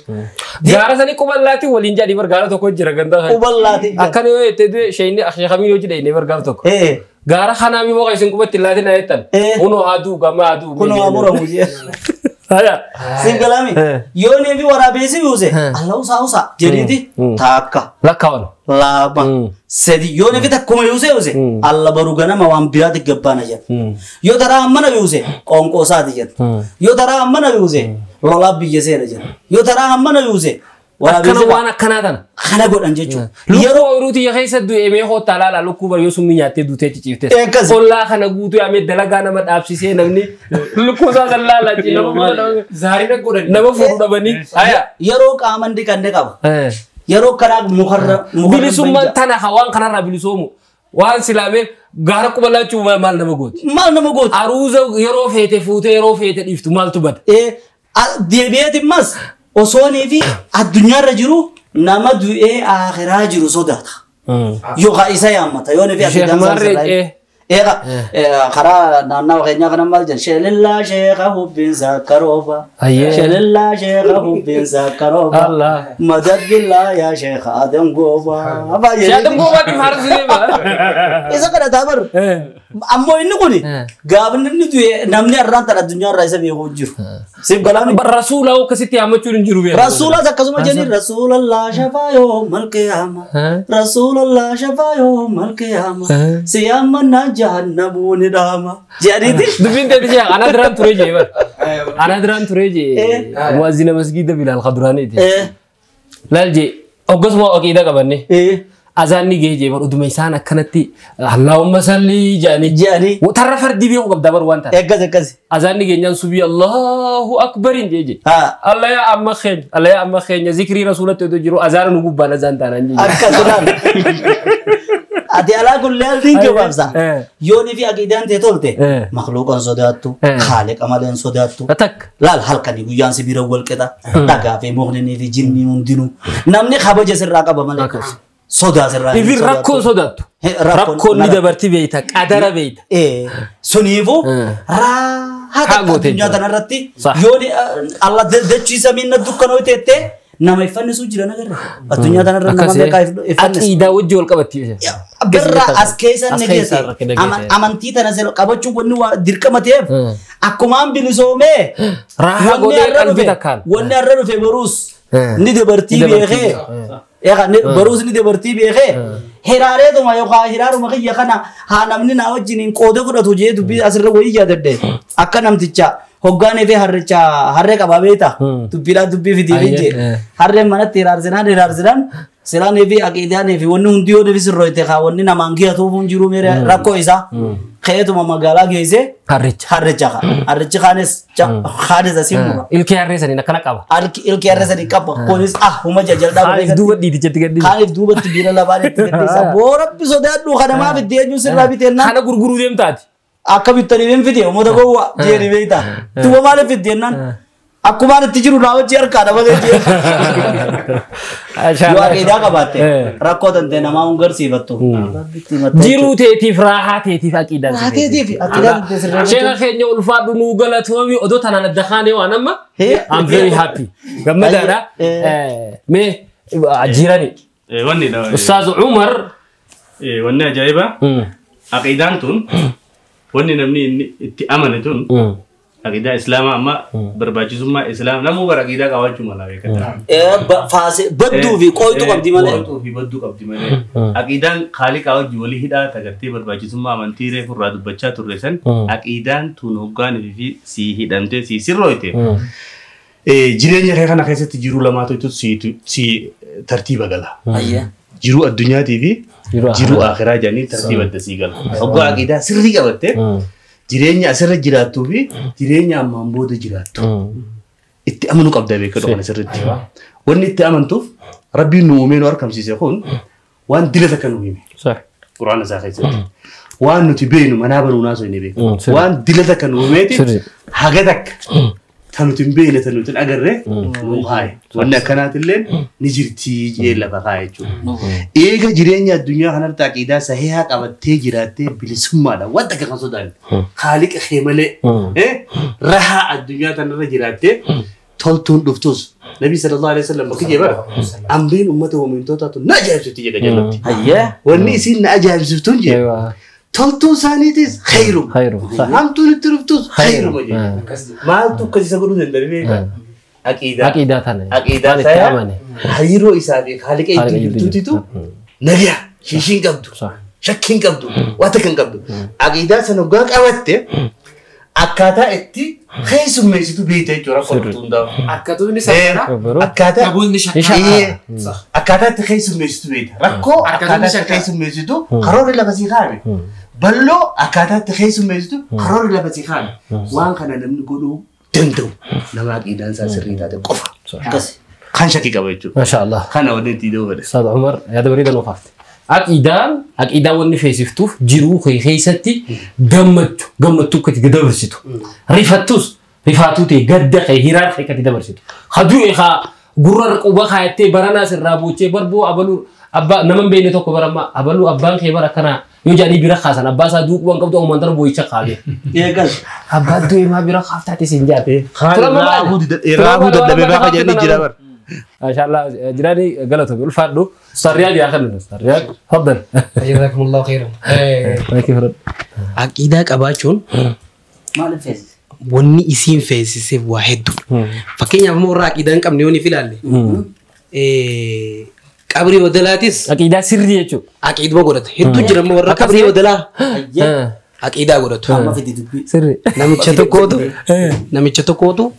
Gaara sanii quballaatti waliin jedhanii bar gaara tokko jira gandaa. Quballaatti. Akkana yoo jettee sheeyni sheekamiin yoo jedhe bar gaaf tokko. Gaara kanaa mi boqa isin qubatti laatiin ayeettan. Kunoo aduu gama aduu. Kunoo amuramu jee. Singalami. Yoo neefi waraabeessi yuuse alla usaa usaa jedhiiti taakka. Lakkaawwan. Lama sadi yoo neefi takkuma yuuse yuuse alla baruu ganama waan biraatti gabbaana jedha. Yoo taraa ammana yuuse qoonqoo isaati jedha. Yoo taraa ammana yuuse lolaa biyya seena jedha. Yoo taraa ammana yuuse Akkana waan akkanaa tana. Kana godhan jechuudha. Yeroo ooyiruuti keessa du'e mee hoota laala lukkuu bar yoo summii nyaattee duutee ciciifte. Ollaa kana guutuu yaamee dalagaa nama dhaabsisee namni lukkuu isaa san laala nama fuudhu dhabanii. Yeroo qaaman dhiqanne qaba. Yeroo karaa mukarra. Bilisummaan tana waan kanarraa bilisoomu. Waan silaamee gaara quba laachuu maal nama gooti. Maal nama gooti. Aruuza yeroo feete fuutee yeroo feete dhiiftu maaltu bada. Deebi'eeti mas. Osoonii fi addunyaarra jiru nama du'ee akhiraa jiru sodaata. Yookaan isa yaammata yoo nufi addunyaa Eega karaa naannawa keenyaa kana maal jedhan sheelillaa sheeka hubbiin zakkarooba. Sheelillaa sheeka hubbiin zakkarooba. Madadbillaa yaa sheeka Adam gooba. Sheekh Adam goobaa dhimma harsi deema. Isa kana taabar. Ammoo inni kuni gaafni inni du'e namni har'aan tan addunyaarraa isa beeku jiru. Siif galaani. Rasuula akkasitti yaammachuun hin jiru beeku. Rasuulas akkasuma jedhani Rasuulallah shafaa yoo malqiyaama. Rasuulallah shafaa yoo malqiyaama. Si yaammannaa jahannamuun dhaama. Jedhaniiti. Dubbiin teeti sheekh ana duraan ture jee bar. Ana duraan ture jee muazzina masgiida Bilaal Khaduraaniiti. Laal jee hoggasuma aqiidaa qabanne. Azaanni gahee jee bar uduma isaan akkanatti Allahumma salli jedhanii. Tarra fardii beeku qabda bar waan taate. Akkas akkas. Azaanni geenyaan subii Allahu akbarin jee jee. Allah yaa amma keenya Allah yaa amma keenya zikrii rasuulatti otoo jiru azaana nu gubbaan azaan taanaan jee. Akkas laal. Ati alaa kulli haltiin gabaabsa. Yoonii fi aqiidaan ta'e tolte makhluuqan sodaattu haaliqa malee sodaattu. Laal halkanii guyyaan sibiira wal qixa dhagaa fi mukni fi jinni hundinuu namni kabaja sirraa qaba malee. Sodaa sirraa. Ifin rakkoon sodaattu. Rakkoon ni dabarti beeyta qadara beeyta. Suniifuu raahaa addunyaa kanarratti yoo alla dachiisa miinna dukkanoo teettee nama iffannisu jira nagarra. Addunyaa kanarra nama meeqa iffannisu. Aqiidaa wajji wal qabatti. Birra as keessa ni geesse. Amantii tana qabachuu wanni dirqama ta'eef akkumaan bilisoomee. Raahaa godhee qalbii takkaan. Wanni har'a dhufe boruus ni dabartii beekee. Boruus ni dabartii beekee. Hiraareetuma yookaan hiraaruma kiyya kana haa namni naa wajjin qooda fudhatu jee dubbii asirra wayii yaadadde akka namticha hoggaanii fi harricha harree qabaa beektaa dubbiidhaan dubbii fidii jee harreen manatti hiraarsinaan silaanii fi aqiidaanii fi wanni hundi yoo deebi sirrooyte haa wanni namaan gihatuuf hin jiru meere rakkoo isaa ka'eetuma magaalaa geessee harricha harrichi kaanis kaanis asii muka. Ilkee harree saniin akkana qaba. Ilkee harree saniin qaba kunis ah huma jajjaldaa. Kaaniif duuba dhiitichatti gadhiisa. Kaaniif duubatti biira lafaan itti gadhiisa. Boorabbi sodaadhu kana maaf itti eenyu sirraa biteennaa. Kana gurguruu deemtaati. Akka bittanii hin fide uummata gowwaa jeeni beektaa. Duuba maaliif fidde jennaan. Akkumaan itti jiru naa wajji harkaadha malee jee. Yoo aqiidaa qabaatte rakkoo tantee namaa hin garsiifattu. Jiruu teetiif raahaa teetiif aqiidaan. Raahaa teetiif aqiidaan tantee sirraa. Sheekha keenya ulfaadhu nuu galatoomi odoo tanaan adda kaanee waan amma. I'm very happy. Gammadaadha. Mee jirani. Wanni dha. Ustaaz Umar. Wanni ajaa'iba. Aqiidaan tun wanni namni itti amane tun. Aqiidaa Islaamaa amma barbaachisummaa Islaam namuu bara aqiidaa qabaachuu mala beekata. Badduu fi qooytuu qabdi malee. Qooytuu fi badduu qabdi malee. Aqiidaan Khaaliqaa wajji walii hidhaa tagartee barbaachisummaa amantii reefu irraa dubbachaa turre san aqiidaan tun hoggaanii fi si hidhamtee si sirrooyte. Jireenya kee kana keessatti jiruu lamaatu si tartiiba gala. Jiruu addunyaatii fi jiruu akhiraa jedhanii tartiiba adda sii gala. Hoggaa aqiidaa sirrii qabattee jireenya asirra jiraattuu fi jireenya ammaan booda jiraattu itti amanuu qabda beekadhu kana sirriitti. Wanni itti amantuuf Rabbiin nu uumee nu argamsiise kun waan dila takka nu hime. Quraana isaa keessatti. Waan nuti beeknu manaa banuu naasoo hin beeku. Waan dila takka nu uumeeti haga takka Tanuti hin beekne tanuti hin agarre nuu kaaye. Wanni akkanaatillee ni jirti jee lafa kaaye jechuudha. Eega jireenya addunyaa kanarratti aqiidaa sahihaa qabattee jiraattee bilisummaadha. Wanta akka kan sodaanne. Haaliqa kee malee rahaa addunyaa tanarra jiraattee toltuun dhuftus. Nabi sallallahu alaihi wasallam bakki jee bara amriin uummata mu'mintootaatu na ajaa'ibsiifti jedha jallatti. Wanni isiin na ajaa'ibsiiftuun jee. Toltuun isaaniitis khayrum. Hamtuun itti dhuftus khayruma jedhe. Maaltu akkas isa godhuu danda'e beekaa? Aqiidaa. Aqiidaa tana. Aqiidaa isaa hariiroo isaa fi haaliqa itti jirtuutitu nagaa shishiin qabdu. Shakkiin qabdu. Waan takka hin qabdu. Aqiidaa sana hoggaa qabatte akkaataa itti keessummeessitu beekta jechuudha rakkoo dhuftu hundaaf. Akkatuun isa Akkaataa akkaataa itti keessummeessitu beekta. Rakkoo akkaataa itti keessummeessitu karoorri lafa sii kaa'ame. Balloo akkaataa itti keessummeessitu karoorri lafa sii kaa'ame. Waan kana namni godhuu danda'u nama aqiidaan isaa sirrii taate qofa. Kan shakkii qaba jechuudha. Maashaallah. Kana wanni itti ida'uu fedhe. Ustaad Umar yaada bareedaa nuuf hafte. Aqiidaan aqiidaa wanni feesiftuuf jiruu kee keessatti gammachuu gammachuu akka itti dabarsitu. Rifattus rifaatuu ta'e gadda kee hiraan kee akka itti dabarsitu. Haduu eegaa gurra quba kaayattee baranaa sirraa boochee barboo abaluu abbaa nama hin beekne tokko baramma abaluu abbaan kee bara akkanaa yoo jedhanii bira kaasan abbaa isaa duuquu waan qabdu uumaan tana boo'icha kaabee. Eegas. Abbaa du'e maa bira kaaftaate siin jaate. Raafuu dadhabee baafa jedhanii jira bara. ما شاء الله جيراني قالتهم الفردو استاذ يا خلنا استاذ رياض تفضل. جزاكم الله خيرا. كيف رد؟ Aqiidaa qabaachuun Maaliif feesise? wanni isiin feesiseef waa hedduu. Fakkeenyaaf immoo warra aqiidaa hin qabne yoo ni ilaalle qabrii wadalaatis Aqiidaa sirrii jechuudha. Aqiiduma godhata. Hedduu jira immoo warra qabrii wadalaa aqiidaa godhatu. Amma fidi dubbii. Sirrii. Namicha tokkootu namicha tokkootu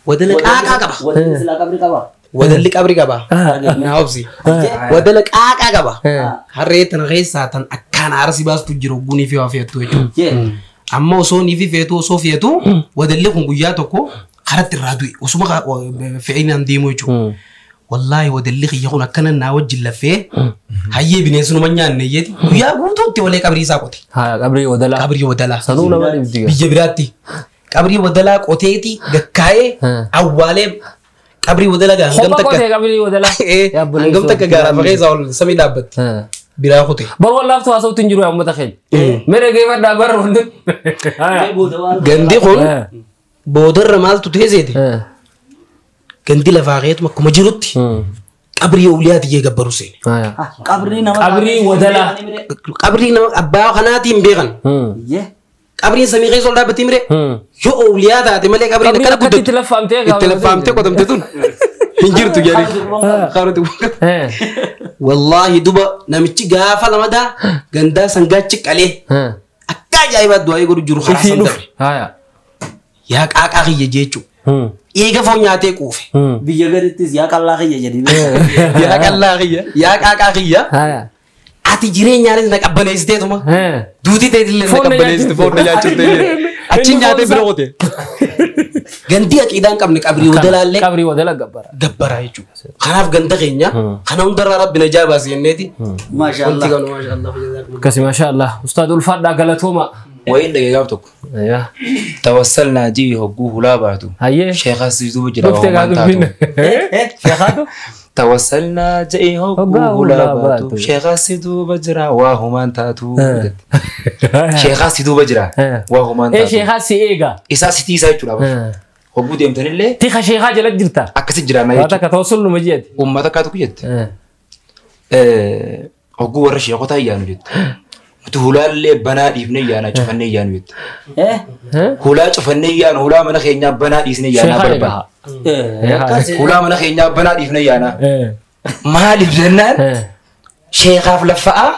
wadala qaaqaa qaba. Wadalli silaa qabrii qaba. Wadalli qabrii qaba. Naa obsi. Wadala qaaqaa qaba. Harree tana keessaa tan akkaan aarsi baastu jiru gunii fi waa fe'attu jechuudha. Amma osoo ni fi feetu osoo feetu wadalli kun guyyaa tokko karatti irraa du'e osuma fe'inaan deemu jechuudha. Wallaahi wadalli kiyya kun akkana naa wajjin lafee hayyee bineensuma nyaanne jeeti guyyaa guutuutti walee qabrii isaa qote. Haa qabrii wadalaa. Qabrii wadalaa. Sanuu nama dhibdi. Biyya biraatti qabrii wadalaa qoteeti gakkaa'ee awwaalee qabrii wadalaa gaa hangam Kophaa takka qotee qabrii wadalaa. Hangam takka gaaraa faqee isaa ol samii dhaabbatti. Biraa qote. Bar wallaaftu haasawutti hin jiru uummata keenya. Mere geeffadhaa bar hundi. Gandi kun boodarra maaltu teeseeti? Gandi lafaa keetuma akkuma jirutti qabrii awliyaati jee gabbaru seene. Qabrii nama. Qabrii wadalaa. Qabrii nama abbaa kanaatiin beekan. Qabriin samii keessa ol dhaabbatii mire yoo awliyaa taate malee qabriin akkana Qabrii guddattu itti laffaamtee itti laffaamtee qotamte tun hin jirtu jedhanii. Wallaahi duba namichi gaafa lamadaa gandaa sangaachi qalee akka ajaa'ibaa du'aa godhu jiru karaa san dabre. Yaa qaaqaa kiyya jechuudha. Eega foon nyaatee quufe. Biyya gadittis yaa qallaa kiyya jedhanii. Yaa qallaa kiyya yaa qaaqaa kiyya. Ati jireenyaanis na qabbaneessiteetuma. Duuti ta'eetillee na qabbaneessite foon na nyaachuuf ta'e. Achi nyaatee bira qote. Gandi aqiidaa hin qabne qabrii wadalaallee Qabrii wadalaa gabbara. gabbaraa jechuudha. Kanaaf ganda keenya kana hundarraa rabbi na jaabaase jenneeti. Maashaallah. Wanti kanu maashaallah. Akkasi maashaallah. Ustaad ulfaadhaa galatooma. Wayin dhagee gaaf tokko. Tawassalnaa ji'i hogguu hulaa baatu. Hayyee. Sheekaas duuba jira Dhuftee gaa waan taatu. dubbiin. Sheekaatu. Tawassalnaa ji'i hogguu hulaa baatu. Sheekaas duuba jira waa humaan taatu. Sheekaas duuba jira waa humaan taatu. Sheekaas si eega. Isaa sitii isaa jechuudha. Hogguu deemtanillee. Tika sheekaa jala jirta. Akkasi jiraannaa Waan takka tawassul numa jeeti. Uummata akkaatu jette. Hogguu warra sheekotaa ayyaanu jette. Nuti hulaallee banaa dhiifnee yaana cufannee yaanu jette. Hulaa cufannee yaanu hulaa mana keenyaa banaa dhiisnee yaanaa barbaada. Hulaa mana keenyaa banaa dhiifnee yaanaa. Maaliif jennaan sheekaaf laffa'aa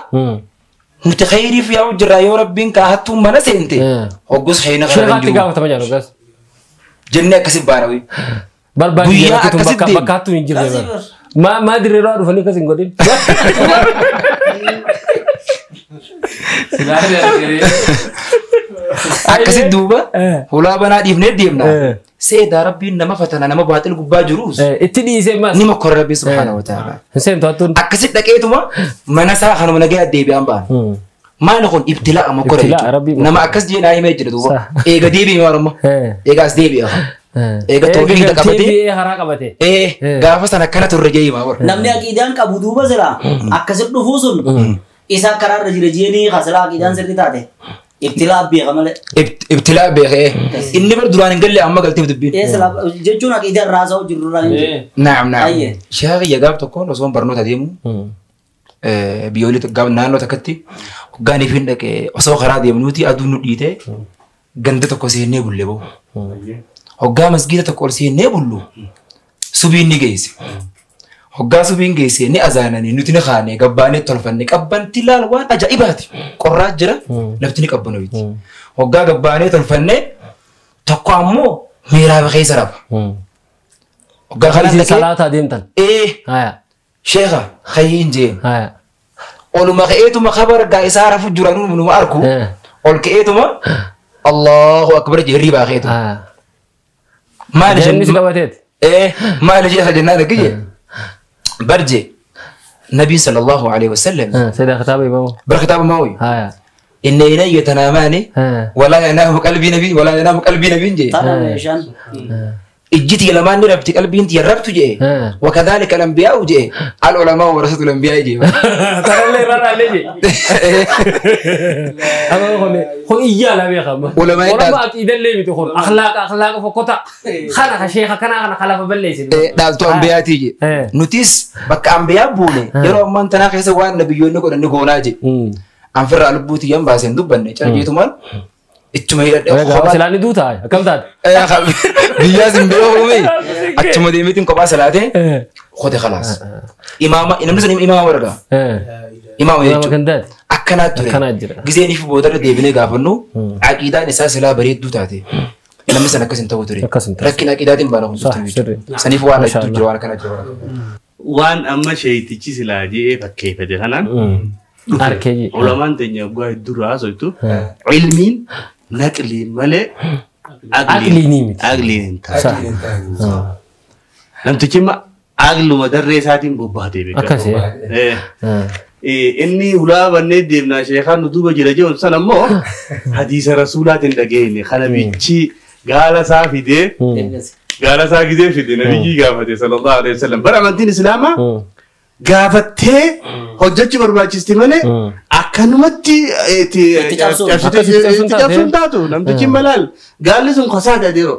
nuti khayriif yaa'u jirra yoo rabbiin kaa'attuu mana seente hoggus khayna kana Sheekaatti gaafatama jedhu gas. Jennee akkasi baana wayii. Barbaadu Guyyaa jedhatu akkasitti bakka bakkaattuu hin jirre bara. Maa maa dirree dhufanii akkas hin godhin. Akkasi duuba hulaa banaa dhiifnee deemna. Seedaa rabbiin nama fatana nama baaxil gubbaa jirus. Itti dhiisee mas. Ni mokkora rabbii subhaanahu wa ta'ala. Seentu hattuun. Akkasi dhaqeetuma mana isaa kanuma nagaa deebi'aan ba'an. Maali kun ibtilaa mokkora Ibtilaa, jechuudha. Rabbii Nama akkas jee naa himee jira duuba. Eega deebi'e maarumma. Eega as deebi'e. Eega tawhiida qabate. Haraa qabate. Gaafa sana akkana turre jee himaa bara. Namni aqiidaan qabu duuba jira akkasitti dhufuu sun isa karaarra jira jeeni kasilaa aqiidaan sirri taate. Ibtilaa beeka malee. Ibtilaa beekee. Inni bar duraan hin galle amma galteef dubbiin. Jechuun aqiidaan raasaa jiru duraan hin jiru. Naam naam. Sheekh gaaf tokkoon osoo barnoota deemu biyyoolii naannoo takkatti hoggaaniif hin dhaqee osoo karaa deemnuuti aduun nu dhiite ganda tokko seennee bulle bahu. Hoggaa masgiida tokko ol seennee bullu subiin ni geesse. Hoggaa subiin geesse ni azaananii nuti ni kaane gabbaanee tolfanne qabbanti laal waan ajaa'ibaati. Qorraa jira lafti ni qabbanoyti. Hoggaa gabbaanee tolfanne tokko ammoo miiraaba keessa raba. Hoggaa kanaan dhaqee. Salaataa deemtan. Sheekha khayyin jeen. Oluma ka'eetuma khabar gaa isaa rafu jiranuu numa arku. Ol ka'eetuma Allahu akbar jee hirribaa ka'eetu. Maali jennis qabateet. Maali sheekha jennaan akkije. Barje Nabi sallallahu alaihi wasallam. Sida kitaaba imamu. Bar kitaaba maawi. Inna ilayya tanaamaani wala yanaamu qalbii nabii wala yanaamu qalbii nabiin jee. اجتي لما نربت قلبي انت يربت جي وكذلك الانبياء جي العلماء ورثة الانبياء جي ترى لي رانا لي انا هو ايا لا بيخم ولا اكيد اللي بتقول اخلاق اخلاق فكوتا خلق شيخ كان انا خلف بليس دالتو انبياء تيجي نوتيس بك انبياء بولي يرو ما انت ناقص وان نبيون نقول نقونا جي انفر لبوتي يم باسن دبن چرجيتو مال ittuma hidhadhe Silaanni duutaa akkam taate? Biyyaas hin beeku achuma deemeetiin kophaa salaatee qote khalaas. Imaama namni sun imaama warga. Imaama jechuudha. Akkanaa ture. Gizeen ifu boodarra deebinee gaafannu aqiidaan isaa silaa bareedduu taate. Namni sun akkas hin ta'u ture. Rakkina aqiidaatiin baana kun turte. Saniif waan hedduu jira waan akkana jira. Waan amma sheeyitichi silaa jedhee fakkeeffate kanaan. Arkeeji. Ulamaan teenya waggaa hedduu haasoftu ilmiin naqli malee aqliin miti. Aqliin hin taatu. Namtichi aqluma darree isaatiin bobbaatee beekama. Akkasii. Inni hulaa bannee deemnaa sheekaan nu duuba jira jechuun sana immoo hadiisa rasuulaatiin dhageenye kana bichi gaala isaa fidee gaala isaa gizee fide nabiyyi gaafate sallallahu alaihi wasallam. Bara amantiin islaamaa gaafattee hojjechuu barbaachisti malee akkanumatti itti cabsuun taatu namtichi malaal gaalli sun kosaa jadeero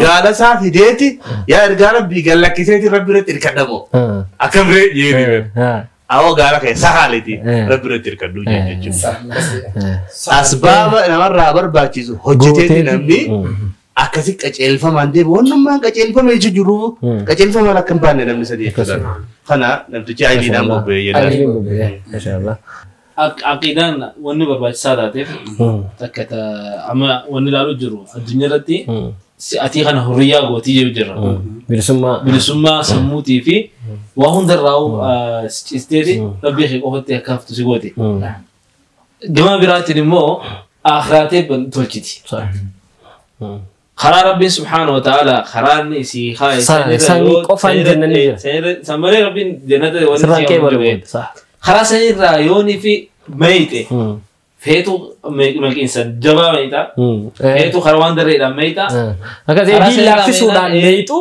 gaala isaa fideeti yaa ergaa rabbii gallakkiseeti rabbi irratti hirkadhamoo akkam ree jeeni awoo gaala kee sahaaleeti rabbi irratti hirkadhuu jechuudha. Asbaaba namarraa barbaachisu hojjeteeti namni akkasi qajeelfamaan deemu wannummaan qajeelfame jechuun jiru qajeelfamaan akka hin baanne namni sadii jechuudha. Kana namtichi ayiliidhaan bobba'ee jedha. Aqiidaan wanni barbaachisaa taateef takka amma wanni ilaaluu jiru addunyaa irratti atii kana hurriyaa gootii jiru jirra. Bilisummaa. Bilisummaa sammuutii fi waa hundarraa cisteeti rabbii kee qofatti akka haftu si goote. Gama biraatiin immoo aakhiraatee tolchiti. خرا ربي سبحانه وتعالى خراني سي خاي قفن جنة سمري ربي جنة ونسي صح خرا سير رايوني في ميته فيتو ملك إنسان جبا ميتا فيتو خروان دري إلى ميتا هكذا دي لا في سودان ميتو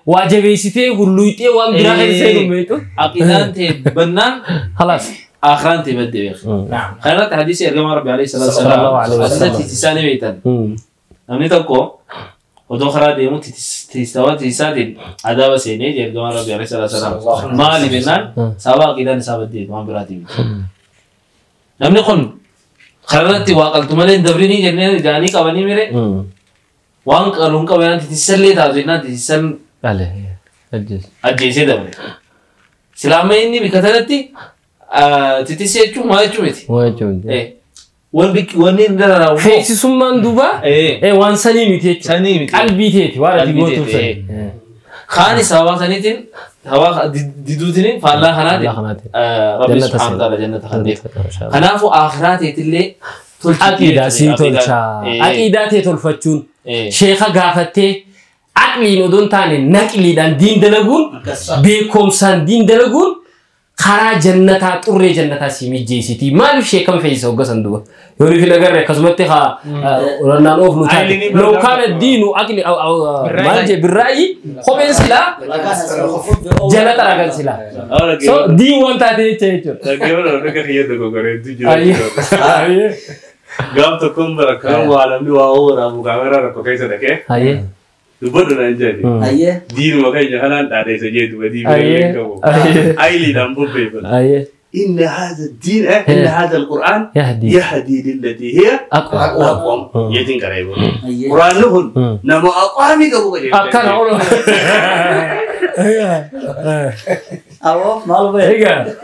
واجبيستي غلويتي وان براخ سيرو ميتو عقيدان تي بنان خلاص آخران تي بدي بيخ نعم خيرات حديث يرجم ربي عليه الصلاة والسلام تساني ميتان namni tokko odoo karaa deemu tiisawaa tiisaatiin adaaba seenee ergamaan rabbi alayhi salaatu wasalaam maali jennaan sababa aqiidaan isaa baddee waan biraatii miti. Namni kun kararratti waa qaltu malee hin dabrinii jennee jaanii qabanii mire waan qaluun qaban tiisallee taatu jennaan tiisan ajjeesee dabre. Silaama inni bika tanatti titisee jechuun maal jechuu miti. Wanni dararaa Feesisummaan duuba waan sanii miti jechuudha. Sanii miti. Qalbii teeti waan ati gootuuf sanii. Kaani sababa saniitiin sababa diduutiin faallaa kanaatiin Rabbi subhaanahu wa ta'ala jannata kan deef. Kanaafuu akhiraa teetillee tolchiti. Aqiidaa sii tolchaa. Aqiidaa tee tolfachuun sheeka gaafattee aqliin odoo hin taane naqliidhaan diin dalaguun beekumsaan diin dalaguun Karaa jannataa xurree jannataa si mijjeessiti. Maaliif sheekama fe'isa hogga san duba? Yoo nuti nagarre akkasumatti haa rannaan oofnu taate. Lookaan diinu aqli maal jee birraayi kopheen silaa jala xaragan silaa. So diin waan taate jecha jechuudha. Gaaf tokkoon bara kan waa namni waa waraabu kaameraa rakkoo keessa dhaqee. Dubbadhu naan jedhe. Diinuma keenya kanaan dhaadheessa jeetu badii biraa qabu. Ayiliidhaan bobbeeffatu. إن هذا الدين إن هذا القرآن يهدي للتي هي أقوم. يتين قريب. قرآن لهم نما أقوامي قبو قريب. أكان أقول. أو مال بيه.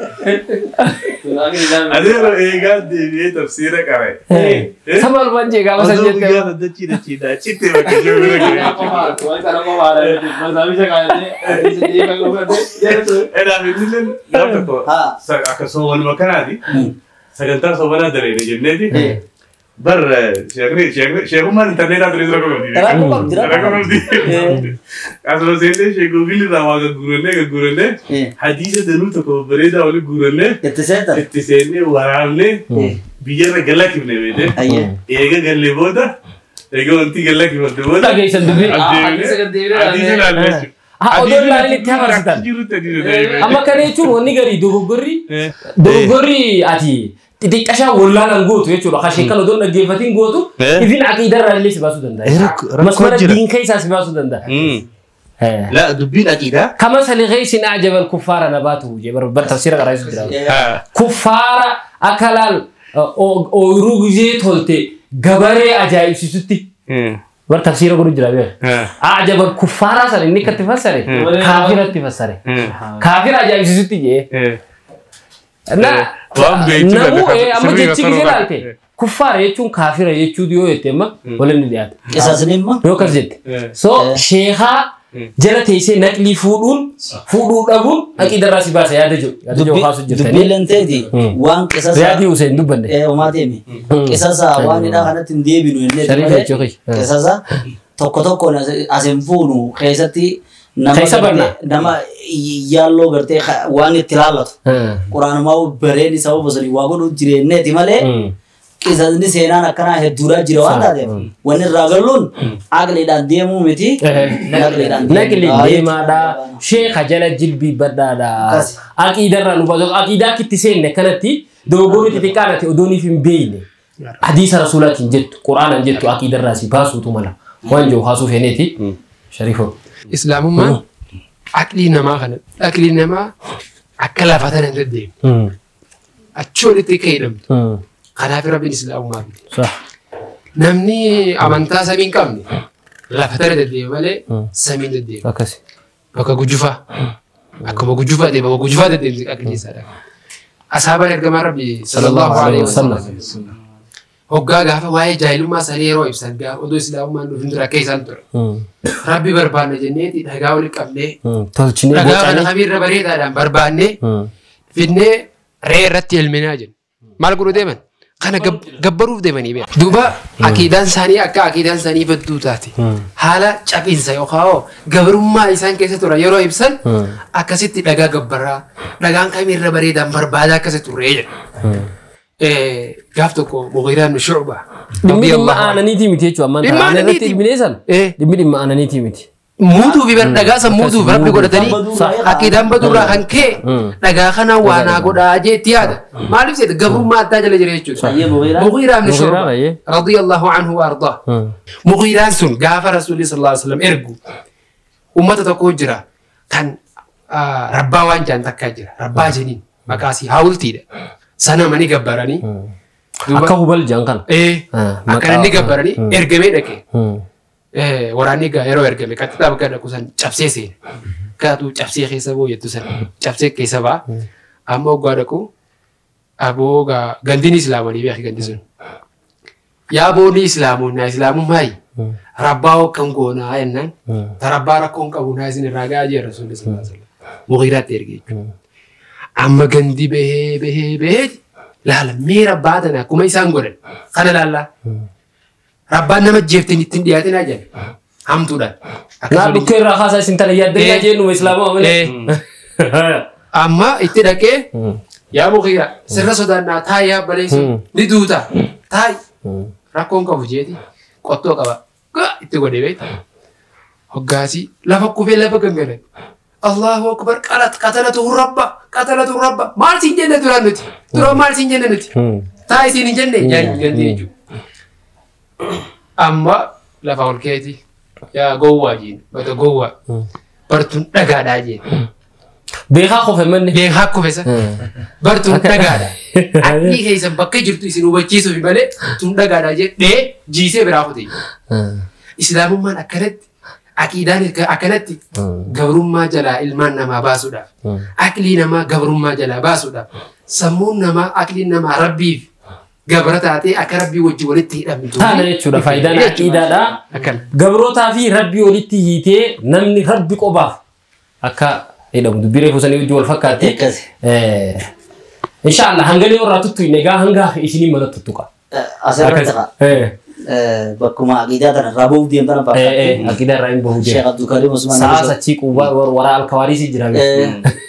أنا إيه قال دي تفسيرك عليه. سمال بنجي قال سجدت. أنا دتشي دتشي دتشي تبغى تجيب. أنا مثلاً لا soowwan makanaati. Sagantaa soomanaa dareera jenneeti. Bar sheekummaan intarneetaa ture rakkoo qabdi. Rakkoo qabdi. Asuma seennee sheek Googilii irraa waa gagguurannee hadiisa danuu tokko bareedaa wali guurannee itti seennee waraabnee biyyarra galakkifne beekte. Eega gallee booda eega wanti galakkifamte booda. Dhageessan dubbii. Hadiisa ilaallee jechuudha. Odoon ilaalanii itti hafarsitan. Amma kana jechuun wanni garii dogoggorri ati xixiqqashaa wallaalaan gootu jechuudha. Kan sheekan odoon dhaggeeffatiin gootu ifin aqiidarraa illee si baasuu danda'a. Masmara diin keessaa si baasuu danda'a. La dubbiin aqiidaa. Kama saliqeessin ajabal kuffaara nabaatu jee bar tafsiira qaraa jira. Kuffaara akka laal ooyiruu gizee tolte gabaree ajaa'ibsiisutti. Bar tafsiira godhu jira beek. Ajabal kuffaaraa sana inni akkatti fassare kaafiratti fassare. Kaafira ajaa'ibsiisutti jee. Namuu amma jechi gisee laalte kuffaara jechuun kaafira jechuu yoo jette amma waliin ni dhiyaata. Qisaasni immoo. Yoo akkas jette. So sheekaa jala teessee naqlii fuudhuun fuudhuu dhabuun aqiidarraa si baasa yaada jiru. Yaada jiru kaasu jirtanii. Dubbiin teeti waan qisasa. Yaadii Hussein dubbanne. Homaa deemi. Qisasa waan hidhaa kanatti hin deebinu jennee qisasa tokko tokkoon as hin fuunu keessatti nama yaalloo gartee waan itti laallatu. Quraanuma bareen isa bosonii waa godhu jireenyeeti malee. Qisasni seenaan akkanaa hedduudhaa jira waan taateef wanni irraa galluun aqliidhaan deemuu miti naqliidhaan deemaadha. Sheeka jala jilbii badhaadha. Aqiidarraa nu baasu aqiidaa akkitti seenne kanatti dogoggorri xixiqqaan ati odooniif hin beekne hadiisa rasuulaatiin jettu quraanaan jettu aqiidarraa si baasuutu mala waan jiru haasuu feeneeti. Shariifoo. Islaamummaan aqlii namaa kana aqlii namaa akka lafa tana hin deddeemne achi olitti akka hidhamtu. Kanaaf rabbiin islaamummaa fide. Namni amantaa samii hin qabne lafa tana deddeema malee samii hin deddeemu. Bakka gujjufaa akkuma gujjufaa ta'e bakka gujjufaa deddeemti aqlii isaadha. Asaabaan ergamaa rabbi sallallahu alaihi wasallam. Hoggaa gaafa waa'ee jaahilummaa isaanii yeroo ibsan gaafa odoo islaamummaan dhufin dura akka isaan ture. Rabbi barbaanna jenneeti dhagaa walitti qabnee dhagaa kana kamiirra bareedaadhaan barbaannee fidnee re'ee irratti elminaa jenna. Maal godhuu deeman? Kana gabbaruuf deemanii beeku. Duuba aqiidaan isaanii akka aqiidaan isaanii badduu taate haala cabiinsa yookaan gabrummaa isaan keessa turan yeroo ibsan akkasitti dhagaa gabbaraa dhagaan kamiirra bareedaan barbaadaa akkasitti turree jedha. Gaaf tokko Mughiiraa ibn Shu'baa. Dhimmi dhimma aananiitii miti jechuudha ammaan Dhimma aanan irratti aananiitii. ilmineessan dhimmi dhimma aananiitii miti. Muutuu fi dhagaa san muutuuf rabbi godhatanii aqiidaan baduurraa kan ka'e dhagaa kana waa naa godhaa jeetti yaada. Maaliif seeta gabrummaa addaa jala jira jechuudha. Mughiiraa ibn Shu'baa radiyallahu anhu wa ardaa. Mughiiraan sun gaafa Rasuulli sallallahu alaihi wasallam ergu uummata tokko jira kan rabbaa waan jaan takkaa jira. Rabbaa jeniin maqaasii haawultiidha. Sana mani gabbaranii. Akka hubal jaan kana. Akkana inni gabbaranii ergamee dhaqee. Waraanni yeroo ergame qaxxixaa bakka dhaqu san cabsee seene. Kaatu cabsee keessa boo jettu san cabsee keessa ba'a. Amma hoggaa dhaqu aboo gandiin islaamanii beeki gandi sun. Yaa boonni islaamuun islaamummaa rabbaa hokkan goonaa jennaan tarabbaa rakkoon qabu naa isin irraa gahaa jee rasuulli sallallahu alaihi wasallam. Mughiiraatti erge jechuudha. Amma gandi bahee bahee bahee laala mee rabbaa tana akkuma isaan godhan kana laallaa. Rabbaan nama jeefteen ittiin dhiyaatin haa jedhan hamtuudhaan. Naa dhukkee irraa haasaa isin tana yaaddannaa jennu islaamaa malee. Amma itti dhaqee yaa mukiira sirra sodaannaa taayi yaa baleessu ni duuta taayi rakkoon qabu jeeti qottoo qaba itti godhe beekta. Hoggaasii lafa kufee lafa gangalan. Allahu akbar qatalatu rabba maal siin jenne duraan nuti duraan maal siin jenne nuti taayi siin hin jenne jenne jechuudha. Amma lafa ol keeti yaa gowwaa jeen bata gowwaa bartuun dhagaadhaa jeen. Beekaa kufe manni. Beekaa kufe sa. Bartuun dhagaadha. Aqlii keessan bakka jirtu isin hubachiisuuf malee tun dhagaadha jedhee jiisee biraa kute. Islaamummaan akkanatti aqiidaan akkanatti gabrummaa jalaa ilmaan namaa baasuudhaaf aqlii namaa gabrummaa jalaa baasuudhaaf sammuun namaa aqliin namaa rabbiif gabra taatee akka rabbii wajji walitti hidhamtu. Taana jechuudha faayidaan aqiidaadha. Gabrootaa fi rabbii walitti hiitee namni rabbi qobaaf akka hidhamu dubbii reefu sanii wajji wal fakkaatti. Inshallah hanga ni warra tuttu egaa hanga isinii mana tuttuqa. Asirratti ta'a. Bakkuma aqiidaa tana irraa bahuuf deemtan fakkaatti. Aqiidaa irraa hin bahuuf deemtan. Sheekh Abdulkarim Usmaan. Sa'a sachii qubbaa wara alkawaariisii jira.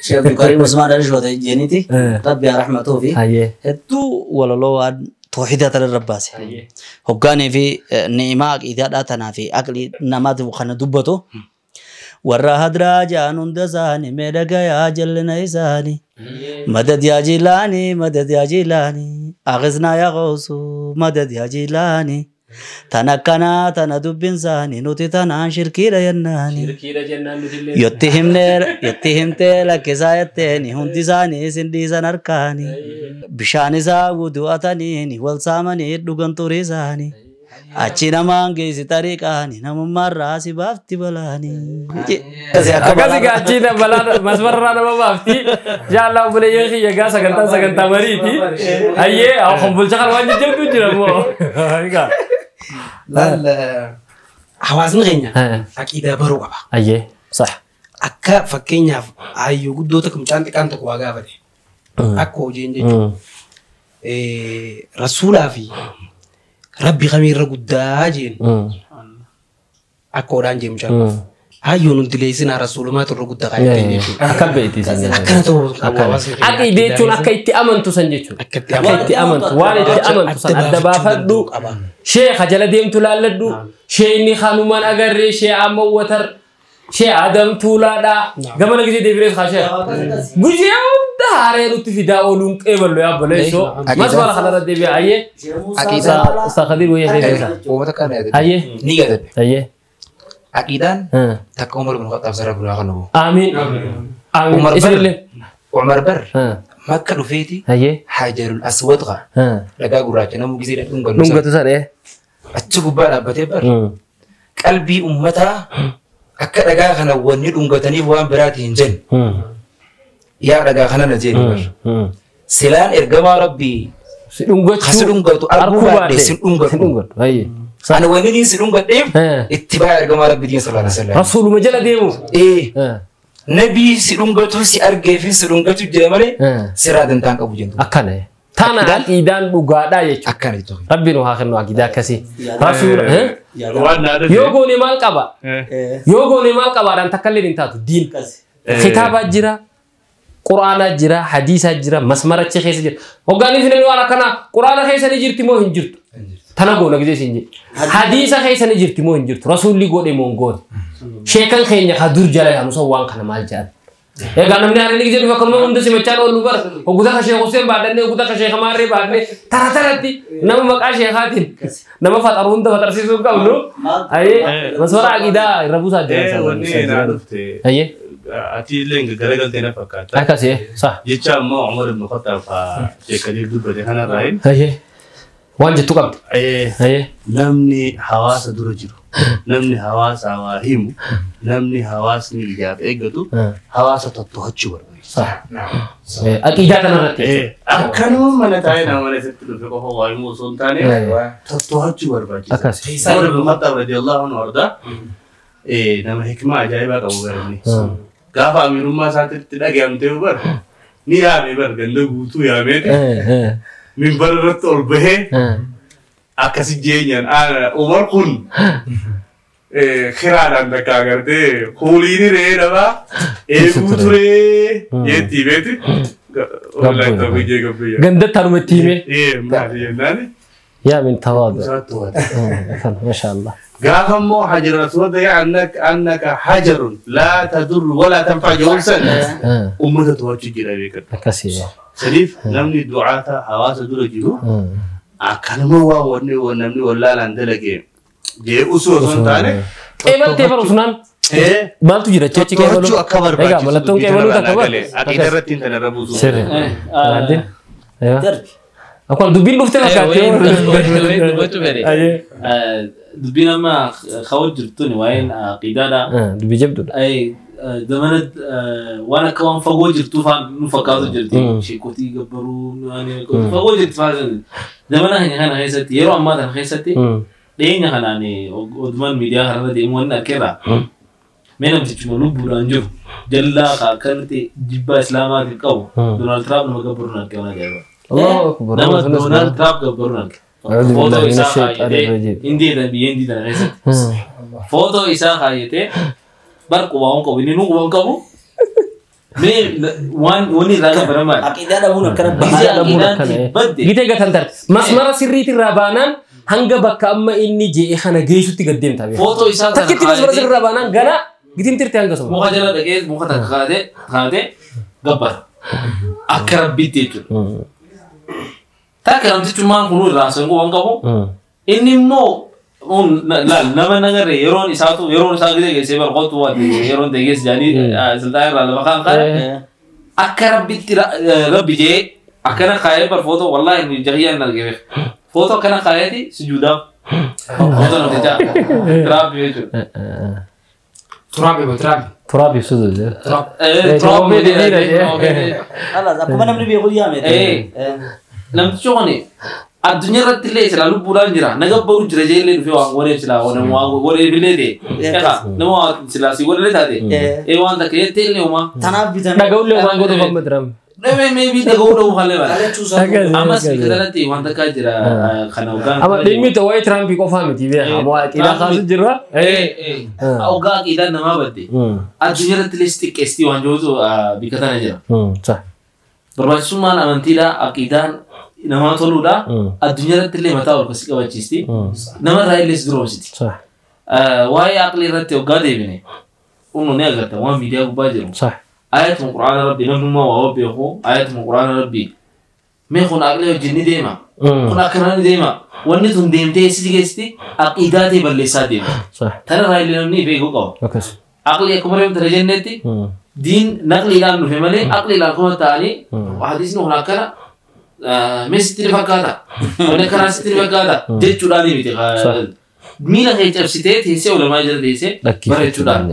Sheekh Abdulkarim Usmaan Alishoote jeeniiti. Rabbi haa rahmatuu fi hedduu walaloo waan tooxidaa tana irra baase. Hoggaanii fi ni'imaa aqiidaadhaa tanaa fi aqlii namaatiif kana dubbatu. Warra hadraa ja'an hunda isaanii mee dhagayaa jallina isaanii. Madad yaa Jilaanii madad yaa Jilaanii aghiznaa yaa Gawsu madad yaa Jilaanii. Tana akkanaa tana dubbiin isaanii nuti tanaan shirkiidha jennaani. Yotti himtee lakkisaa jetteeni hundi isaanii isin dhiisan harkaani. Bishaan isaa wudu'ataniini wal saamanii dhugan turii isaanii. Achi namaan geessi tariiqaani namummaarraa si baafti balaani. Akkasii gaachiin balaan masmarraa nama baafti. Jaalala obboleeyyan kiyya gaa sagantaan sagantaa mariiti. Ayyee konbolcha kan waan jajjabduu jira moo. Laal hawaasni keenya aqiidaa baruu qaba. Ayyee sax. Akka fakkeenyaaf hayyuu guddoo tokko mucaan xiqqaan tokko waa gaafate. Akka hojiin jechuudha. Rasuulaa fi Rabbi kamiirra guddaa jeen akka odhaan jeen mucaan. Hayyuu nuti leessinaa rasuulumaatu irra guddaa kaayatee jechuudha. Akka beekti. Akkana ta'uu qabu hawaasni keenya. Aqiidee jechuun akka itti amantu san jechuudha. Akka itti amantu waan itti amantu san adda baafadhu. Sheekha jala deemtu laalladhu. Sheekni kanumaan agarree shee amma watar shee Adam Tuulaadhaa. Gamana gisee deebirees haa sheekha. Guyyaa hunda haaree nutti fidaa ooluun qeeballu yaa obboleessoo. Masmara kanarra deebi'a ayyee. Ustaz Khadir wayyaa deebi'a. Uummata kana yaadate. Ayyee. Ni yaadate. Ayyee. Aqiidaan takka Umar ibn Khattaab sarara bulaa kan nubu. Amiin. Amiin. Isinillee. Umar bar makka dhufeeti. Ayyee. Hajarul Aswad qa. Dhagaa gurraacha namuu gisee dhungatu. Dhungatu sana. Achi gubbaa dhaabbatee bar. Qalbii uummataa akka dhagaa kana wanni dhungataniif waan biraati hin jenne. Yaa dhagaa kana na jeeni bar. Silaan ergamaa rabbii. Si dhungatu arguu baadhee si dhungatu. Ana wanni niin si dhungadheef itti baay'ee ergamaa rabbii diin sallallahu alaihi wasallam. Rasuuluma jala deemu. Nabii si dhungatu si argee fi si dhungatu jira malee sirraa dantaan qabu jentu. Akkana. Tana aqiidaan dhugaadhaa jechuudha. Akkana jechuudha. Rabbi nu haa kennu aqiidaa akkasii. Rasuula. Yoo goone maal qaba? Yoo goone maal qabaadhaan takka illee hin taatu diin. Kitaabaa jira. Quraanaa jira, hadiisaa jira, masmarachi keessa jira. Hoggaanii fi namni waan akkanaa quraana keessa ni jirti moo hin jirtu? Tana goona gisee siin jedhe. Hadiisa keessa ni jirti moo hin jirtu? Rasuulli godhe moo hin goone? Sheekan keenya ka dur jala yaanu san waan kana maal jedhan? Egaa namni haala inni gisee dhufe akkanuma hunda simachaan oolu bara. Hogguta ka Sheekh Hussein baadhannee, hogguta ka Sheekh Maarree baadhannee tara taratti nama maqaa sheekaatiin nama faxaru hunda faxarsiisuu hin qabnu. Ayyee masmara aqiidaa irra buusaa jira. Wanni naa dhufte. Ayyee. Ati illee garagaltee na fakkaata. Akkasii sax. Jecha ammoo Umar ibn Khattaab Sheekh Kadiir dubbate kanarraa hin. Ayyee. Waan jettu qabdi. Ayyee. Namni hawaasa dura jiru, namni hawaasa waa himu, namni hawaasni ijaaf eeggatu hawaasa tottoochuu barbaachisa. Aqiidaa kanarratti. Akkanuma mana taa'ee nama mana isatti dhufe qofa waa himuu osoo hin taane tottoochuu barbaachisa. Akkasii. Umar ibn Khattaab radiyallahu anhu ardaa nama hikmaa ajaa'ibaa qabu garani. Gaafa amiirummaa isaatti dhaga'amtee bar ni yaame bar ganda guutuu yaameeti. Minbar irratti ol bahee akkasi jeenyaan Umar kun Khiraalaan takka agartee kuuliin re'ee dhabaa eeguu turee jeetti beeti. Wallahi ta'uu jee gabbiyya. Gandatti harumatti hime. Maali jennaani. Yaa min tawaadu. Masha Allah. Gaafa immoo hajar aswad annaka hajarun laa tadurru walaa tanfa jedhuun uummata to'achuu jira beekan. Akkasii. Saniif namni du'aata hawaasa dura jiru akkanuma waa wanni namni wallaalaan dalagee jee usuu osoo hin taane. Qeebaltee bara usnaan. Maaltu jira chechi qeebaluu? To'achuu akka barbaachisu. Egaa mallattoon qeebaluu takka bara. Aqiida irratti hin tanarra buusu. Sirri. Alaaddin. Akkuma dubbiin dhuftee fakkaatti. Dubbachuu fedhe. Dubbiin amma ka'uu jirtuni waa'een aqiidaadha. Dubbii jabduudha. Zamana waan akka waan fagoo jirtuu faan nu fakkaatu jirti. Sheekotii gabbaruu fagoo jirti faan. Zamana kana keessatti yeroo ammaa kana keessatti dhiyeenya kanaan odumaan miidiyaa kanarra deemu wanni argeerra. Mee namtichuma lubbuudhaan jiru jallaa akkanatti jibbaa islaamaatiif qabu Doonaald Tiraamp nama gabbaruun arge waan ajaa'iba. Nama Doonaald Tiraamp gabbaruun arge. Footoo isaa kaayyatee hindii biyya hindii tana keessatti. Footoo isaa kaayyatee bar qubaa qabu inni nu qubaa qabu. Mee waan wanni irraa gabbaramaa. Aqiidaa dhabuun akkana badde. Gitee gatan tarte. Masmara sirriitirraa baanaan hanga bakka amma inni je'e kana geessutti gad deemta. Footoo isaa kana takkitti masmara sirriirraa baanaan gara gitiin tirte hanga soma. Muka jala dhaqee muka takka kaatee gabbara. Akka rabbiitti jechuudha. Takka namtichummaan kun irraa sun waan qabu inni immoo nama nagarre yeroon isaatu yeroon isaa gisee geessee barqootu waan yeroon ta'e geesse jaanii silxaan irraa lafa kaan kaane akka rabbitti rabbi jee akkana kaayee bar footoo wallaahi jahiyyaan argame footoo akkana kaayeeti sujuudaaf footoo namtichaa Tiraamp jechuudha. Turaab ebo Tiraamp. Turaab ibsutu jira. Turaab. Akkuma namni beeku yaame. Namtichi kuni addunyaa irratti illee silaa lubbuudhaan jira naga bahu jira jee illee dhufee waan godheef silaa waan godheef illee ta'e egaa nama silaa si godhee taate ee waan takka jettee illee uumaa. Tanaaf bitame. Dhaga'ullee waan godhuuf amma Tiraamp. Dhame maybe dhaga'uu dha'uu halee bara. Ammas biqilalatti waan takkaa jira kana hoggaan. Amma dhimmi ta'u waa'ee Tiraampii qofaa miti beekaa amma aqiidaa kaasu jirra. Hoggaa aqiidaan namaa badde addunyaa irratti illee si xiqqeessitii waan jirutu bika tana jira. Barbaachisummaan amantiidha aqiidaan namaa toluudha addunyaa irratti illee mataa ol kasi qabachiisti namarraa illee si duroomsiti. Waa'ee aqlii irratti hoggaa deebine unu ni agarta waan miidiyaa gubbaa jiru. Ayatuma quraana rabbi namnummaa waa beeku ayatuma quraana rabbi mee kun aqlii wajjin ni deema kun akkanaa ni deema wanni tun deemtee si geessiti aqiidaa ta'e balleessaa deema. Tanarraa illee namni beekuu qaba. Aqlii akkuma reemta jennetti diin naqliidhaan dhufe malee aqliidhaan kuma ta'anii hadiisni kun akkana mee sitti ni fakkaata wanni akkanaa sitti ni fakkaata jechuudhaan miti. Miila kee cabsitee teessee ulamaa jala teessee barachuudhaan.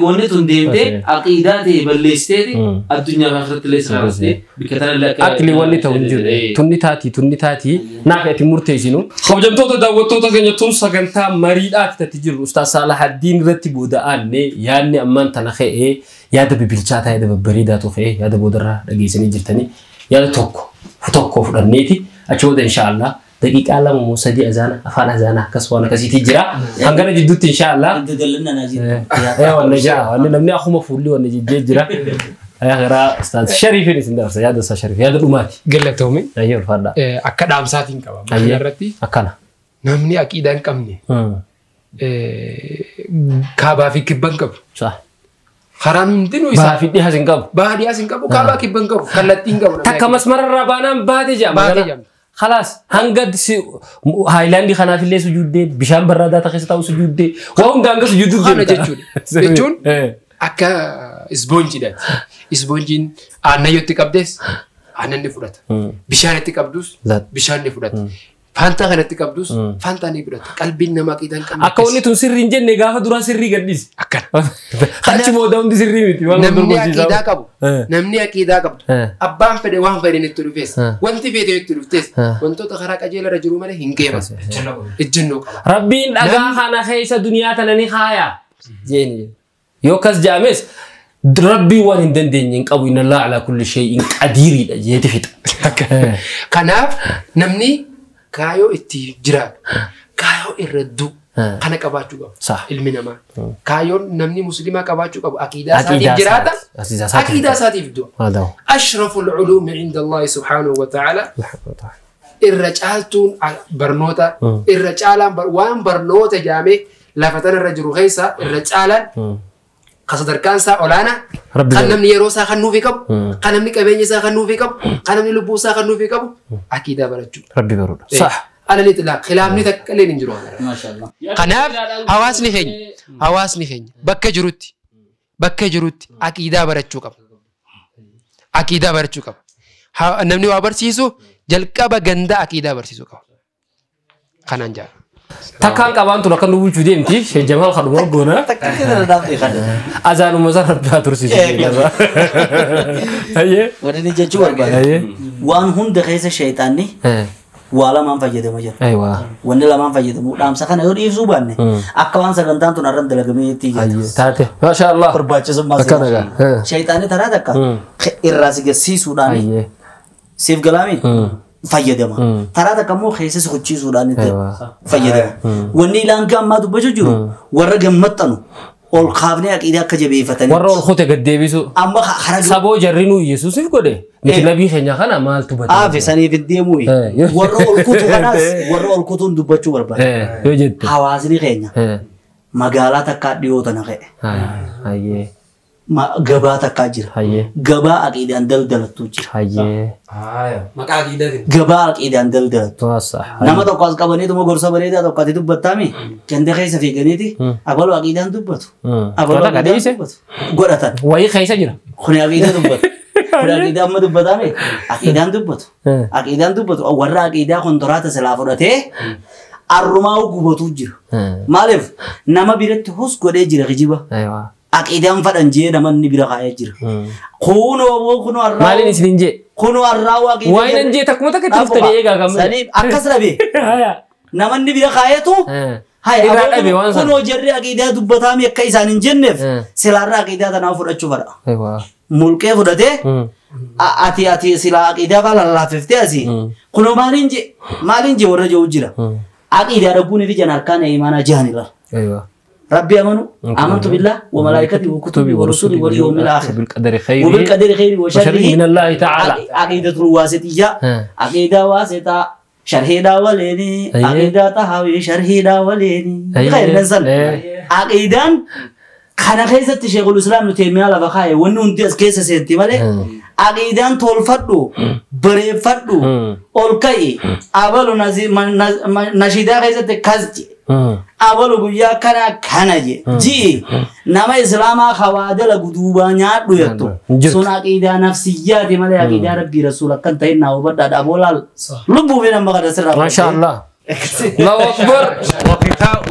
Wanni tun deemtee aqiidaa ta'e balleessiteeti addunyaa fi akhiratti illee sirraastee bikka tana illee akka. Aqli wanni ta'u hin jiru. Tunni taatii tunni taatii naaf ati murteessinu. Kabajamtoota daawwattoota keenya tun sagantaa mariidhaaf itti jirru Ustaaz Saalahaddiin irratti booda'aanne yaadni ammaan tana ka'ee yaada bibilchaataa yaada babbareedaatu ka'ee yaada boodarraa dhageessanii jirtanii yaada tokko fudhanneeti achi booda inshaallah daqiiqaa 2 moo 3 azaana afaan azaana akkas waan akkasiitii jira hangana jidduutti inshaallah. Wanni jaa wanni namni akkuma fuulli wanni jijjee jira. Karaa Ustaaz Shariifiin isin dabarsa yaada Ustaaz Shariif yaada dhumaati. Galatoome. Ayyee ulfaadha. Akka dhaamsaatiin qaba. Mana irratti. Akkana. Namni aqiidaa hin qabne. Kaabaa fi kibba hin qabu. Karaan hundinuu isaa. Bahaa fi dhiyaas hin qabu. Bahaa dhiyaas hin qabu kaabaa kibba hin qabu kallattii hin qabu. Takka masmararraa baanaan baate jedhama. Baate jedhama. خلاص هنقد هايلاندي خنا في الليل سجود بشام برادات خيسة أو سجود وهم دانك سجود خنا جتون جتون أكا إسبونجي ده إسبونجين أنا يوتي كابدس أنا نفرت بشان تكابدوس بشان نفرت فانتا خنا تكابدوس فانتا نفرت قلبي نما كيدان كم أكا وني تنسير رينجن نجاها دوران سري قديس أكا خدش مودا وندي سري ميتي نمني أكيدا كابو نمني أكيدا كابو أبان فدي وان فدي نتروفيس وانتي فدي نتروفيس وانتو تخرج أجيال رجلو ماله هنجيم الجنة ربي أجا خنا خيسة دنيا تنني خايا جيني يوكس جامس ربي وان دندن قوي إن الله على كل شيء قدير يتفت كناف نمني كايو اتجرا كايو الردو Kana qabaachuu qaba. Ilmi namaa. Kaayyoon namni musliimaa qabaachuu qabu aqiidaa isaatiif jiraata. Aqiidaa isaatiif du'a. Ashraful culuumi cinda Allahi subhaanahu wa ta'ala. Irra caaltuun barnoota irra caalaan waan barnoota jaamee lafa tanarra jiru keessa irra caalaan ka sadarkaan isaa olaanaa kan namni yeroo isaa kan nuufii qabu kan namni qabeenya isaa kan nuufii qabu kan namni lubbuu isaa kan nuufii qabu aqiidaa barachuu. Rabbi baruudha. Sax. Ala litlaa khilaafni takka illee hin jiru. Kanaaf hawaasni keenya bakka jirutti aqiidaa barachuu qaba. Aqiidaa barachuu qaba. Namni waa barsiisu jalqaba ganda aqiidaa barsiisuu qaba. Kanaan jaa. Takkaan qabaan tun akka nu bulchuu deemti. Sheekh Jamaal kadhuma goona. Azaanuma sana rabbi haa tursiisu. Wanni inni jechuu barbaade. Waan hunda keessa sheexaanni waa lamaan fayyadama jira. Wanni lamaan fayyadamu dhaamsa kana yoo dhiibsuu baanne akka waan sagantaan tun arran dalagamee itti jira. Taate. Maasha Allah. Barbaachisummaa seera. Sheexaanni taraa takka irraa si gessiisuudhaan siif galaami fayyadama. Taraa takka immoo keessa si hucciisuudhaan itti fayyadama. Wanni ilaan gammaa dubbachuu jiru warra gammaxxanu ol kaafnee aqiidaa akka jabeeffatanii. Warra ol kute gad deebisu. Amma hara Saboo jarri nu Yesuusiif godhe. Miti nabii keenya kana maaltu bade? Aafe saniif hin deemuu. Warra ol kutu kanaas warra ol kutuun dubbachuu barbaada. Yoo jette. Hawaasni keenya magaalaa takkaa dhiyoo tana ka'e. Gabaa takkaa jira. Gabaa aqiidaan daldalattu jira. Maqaa aqiidaatiin. Gabaa aqiidaan daldalattu. Nama tokko as qabaniituma gorsa bareedaa tokko ati dubbattaami ganda keessa fiiganiiti abaluu aqiidaan dubbatu. Abaluu aqiidaan dubbatu. Godhatan. Wayii keessa jira. Kuni aqiidaa dubbatu. Kuni aqiidaa amma dubbataami aqiidaan dubbatu. Aqiidaan dubbatu warra aqiidaa kontoraata silaa fudhatee arrumaa gubatu jira. Maaliif nama biratti hos godhee jira kijiba. Aqiidaan fadhan jee namanni bira kaa'ee jira. Kunoo kunoo arraa. Maaliin isin jee? Kunoo arraa aqiidaa. Waan hin jee takkuma takka tuftanii eegaa gammada. Saniif akkas dhabe. Namanni bira kaa'eetu. Irraa dhabe waan sana. Kunoo jarri aqiidaa dubbataami akka isaan hin jenneef silaarraa aqiidaa tanaa fudhachuu fadha. Mulqee fudhatee ati silaa aqiidaa faa lallaafiftee asii. Kunoo maaliin jee warra jiru jira. Aqiidaa dhabuun fi jan harkaan imaanaa jahanila. ربي أمنوا آمنت بالله وملائكته وكتبه ورسله واليوم الآخر وبالقدر خيره وشره من الله تعالى. عقيدة الواسطية عقيدة واسطة شرحي وليني عقيدة طهوي شرحي وليني غير نزل عقيدة كان خيزة شيخ الإسلام ابن تيمية لفخاي ونون ديس كيسة سنتي مالي عقيدة طول فردو بري فردو أولكاي أولو نشيدة خيزة كازتي أولو قويا كنا كنا جي نما إسلاما خوادل قدوبا نيادو يتو سن عقيدة نفسية مالي عقيدة ربي رسولك كان تهينا وبرد أبولال لبو بينا مغادة سر ما شاء الله الله أكبر.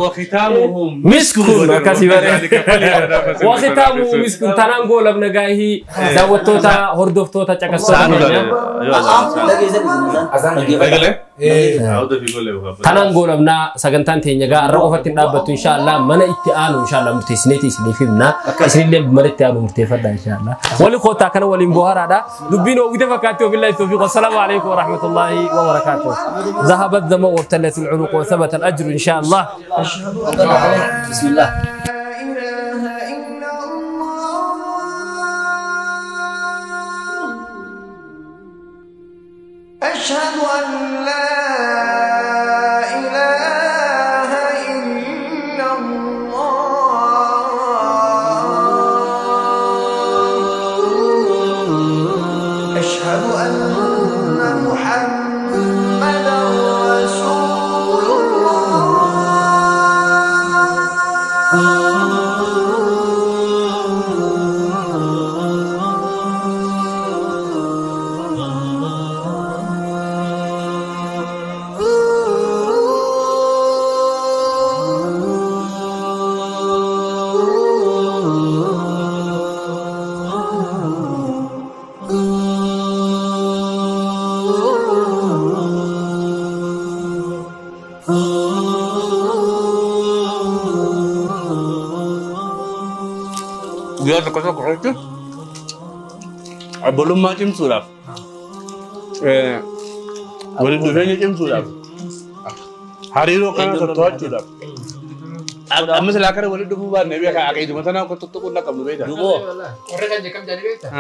وختامه مسك وختامه مسك تنانغو لبنغاهي داوتوتا هردوفتوتا چكسوتا تنانغو لبنا سغنتان تينيغا الرقفتين دابتو ان شاء الله من اتعانو ان شاء الله مرتسنيتي سنيفنا سنين من اتعانو مرتفدا ان شاء الله ولخوتا كان ولين بوهرادا دبينو وغدفكاتو بالله التوفيق والسلام عليكم ورحمه الله وبركاته. ذهب الظما وابتلت العروق وثبت الأجر إن شاء الله. بسم الله. أشهد أن لا إله إلا الله. أشهد أن محمدا رسول الله. Guyyaa tokko tokko irratti obbolummaa cimsuudhaaf walitti dhufeenya cimsuudhaaf hariiroo kana to'achuudhaaf Amma silaa kana walitti dhufuu baanne beekaa aqiiduma tanaa akka tuttuquun naqabnu beektaa. Duboo. Warra kan jeqam jedhanii beektaa?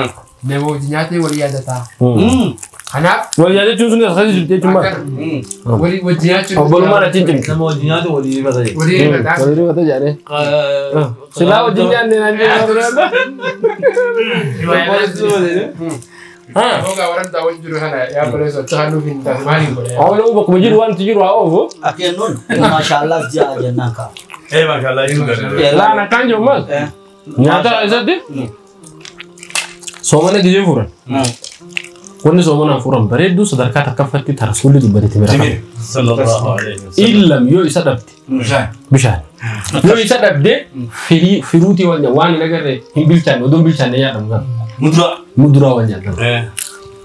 Nama wajji nyaatee walii yaadataa. Kanaaf. Wal yaadachuun sun akkasii jirti jechuun maal? Walii wajji nyaachuun. Obbolummaan achiin cimti. Nama wajji nyaatu walii rifata jechuudha. Walii rifataa. Walii rifata jedhanii. Silaa wajjin nyaanne naan jedhee. Ogaa warra daawwan jiru kana yaa bareesu achi kan nuuf hin taane maaliin godhe. Awwaala bakkuma jiru wanti jiru haa oofu. Akeennuun maashaallah ji'a jennaan kaa. Eh maashaallah jiru. Laan akkaan jiru maal? Nyaata isatti soomana gijee furan. Wanni soomanaan furan bareedduu sadarkaa takkaffatti tarasuulli dubbatetti mira. Sallallahu alaihi wasallam. Illam yoo isa dhabde. Bishaan. Yoo isa dhabde firuutii wal nyaata waan hin agarre hin bilchaanne odoo hin bilchaanne nyaatamu. Muduraa. Muduraa wal nyaatamu.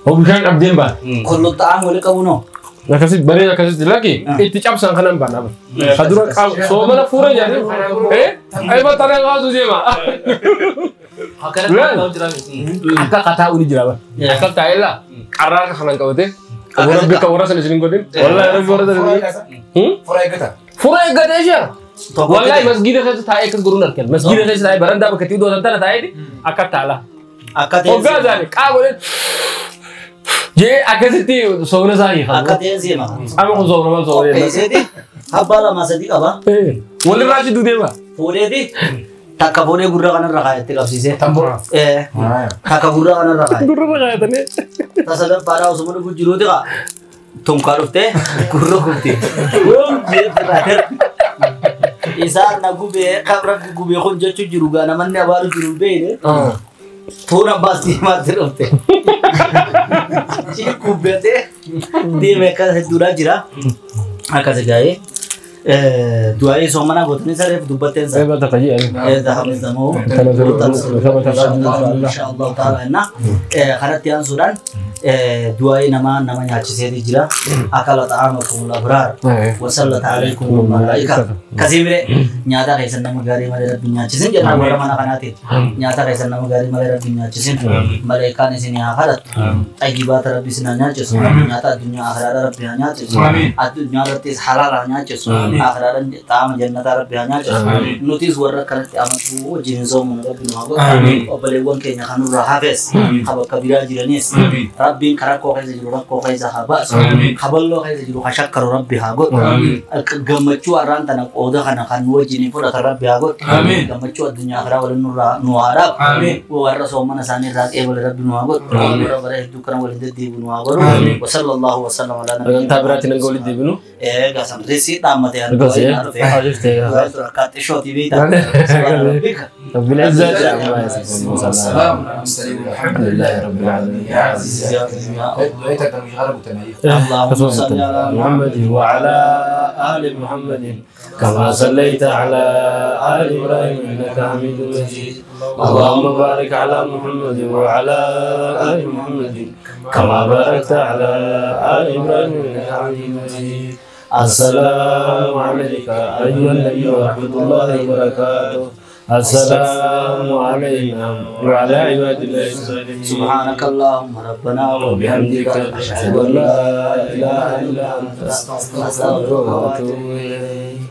Oo bishaan dhabdeen baate. Kullu xaa'am wali qabu noo. Akkasitti bareeda akkasitti lakki itti cabsan kanan baana. Kadura soomana fuura nyaate. Eh ay batara kaasuu deema. Akka qataa'u ni jira bara. Akka taa'ee qarraa kanan qabate. Warra bika warra sana isin godhin. Wallahi rabbi warra sana. Fura eeggata. Fura eeggata ishee. Wallahi masgiida keessa taa'ee akkas godhuun argan. Masgiida keessa taa'ee barandaa bakka itti dootan tana taa'ee akka taala. Akka ta'e. Hoggaa isaanii qaa godhee. Jee akkasitti soomana isaa hiikan. Akka ta'e seema. Amma kun soomana maal soomana? Qopheesseeti abbaa lama sadii qaba. Walirraa achi duudeema. Fuudheeti takka fuudhee gurra kanarra kaayatte qabsiisee. Tambora. Takka gurra kanarra kaayatte. Gurra kaayatanii. Tasadaffaadhaa osoo mana jiruuti kaa. Tunkaa dhuftee gurra gubte. Isaan na gubee kan rabbi gubee kun jechuu jiru gaa namanni abaaru jiru beeyne. Tuun abbaas diimaatti dhufte. Gubbatee deemee akkas hedduudhaa jira. Akkas gaa'ee. Du'aa'ee soomana gootanii sareef dubbatteen sana. Eebba takka ji'a. Inshaallah ta'ala inna kanatti aansuudhaan du'aa'ee nama nama nyaachiseeti jira. Akala ta'amakum al-abraar wa sallata alaykum al-malaa'ika. Kasii bire nyaata keessan nama gaarii malee rabbi nyaachisin jenna warra mana kanaatiin. Nyaata keessan nama gaarii malee rabbi nyaachisin. Malaayikaan isin haa kadhattu. Xayyibaata rabbi isin haa nyaachisu. Nyaata addunyaa akhiraadha rabbi haa nyaachisu. Addunyaa irrattis halaala haa nyaachisu. Akhiraadhaan xaama jannataa rabbi haa nyaachisu. Nutis warra akkanatti amantuu wajjin soomun rabbi nu haa godhu. Obboleewwan keenya kan nurraa hafes kan bakka biraa jiranis rabbiin kan rakkoo keessa jiru rakkoo keessa haa baasu. Kaballoo keessa jiru haa shakkaru rabbi haa godhu. Gammachuu har'aan tana qooda kana kan nu wajjin fudhatan rabbi haa godhu. Gammachuu addunyaa akhiraa waliin nurraa nu haa dhaabu. Warra soomana isaanii irraa qeebale rabbi nu haa godhu. Warra bara hedduu kana waliin deddeebi'u nu haa godhu. Wa sallallahu wa sallam ala nabiyyi. Sagantaa biraatiin hanga walitti deebinu. Egaa samreessi dhaammatee رب العزة عما يصفون وسلام على المرسلين والحمد لله رب العالمين. يا عزيز يا كريم يا اللهم صل على محمد وعلى آل محمد كما صليت على آل إبراهيم إنك حميد مجيد. اللهم بارك على محمد وعلى آل محمد كما باركت على آل إبراهيم إنك حميد مجيد. السلام عليك أيها النبي ورحمة الله وبركاته. السلام علينا وعلى عباد الله الصالحين. سبحانك اللهم ربنا وبحمدك أشهد أن لا إله إلا أنت أستغفرك وأتوب إليك.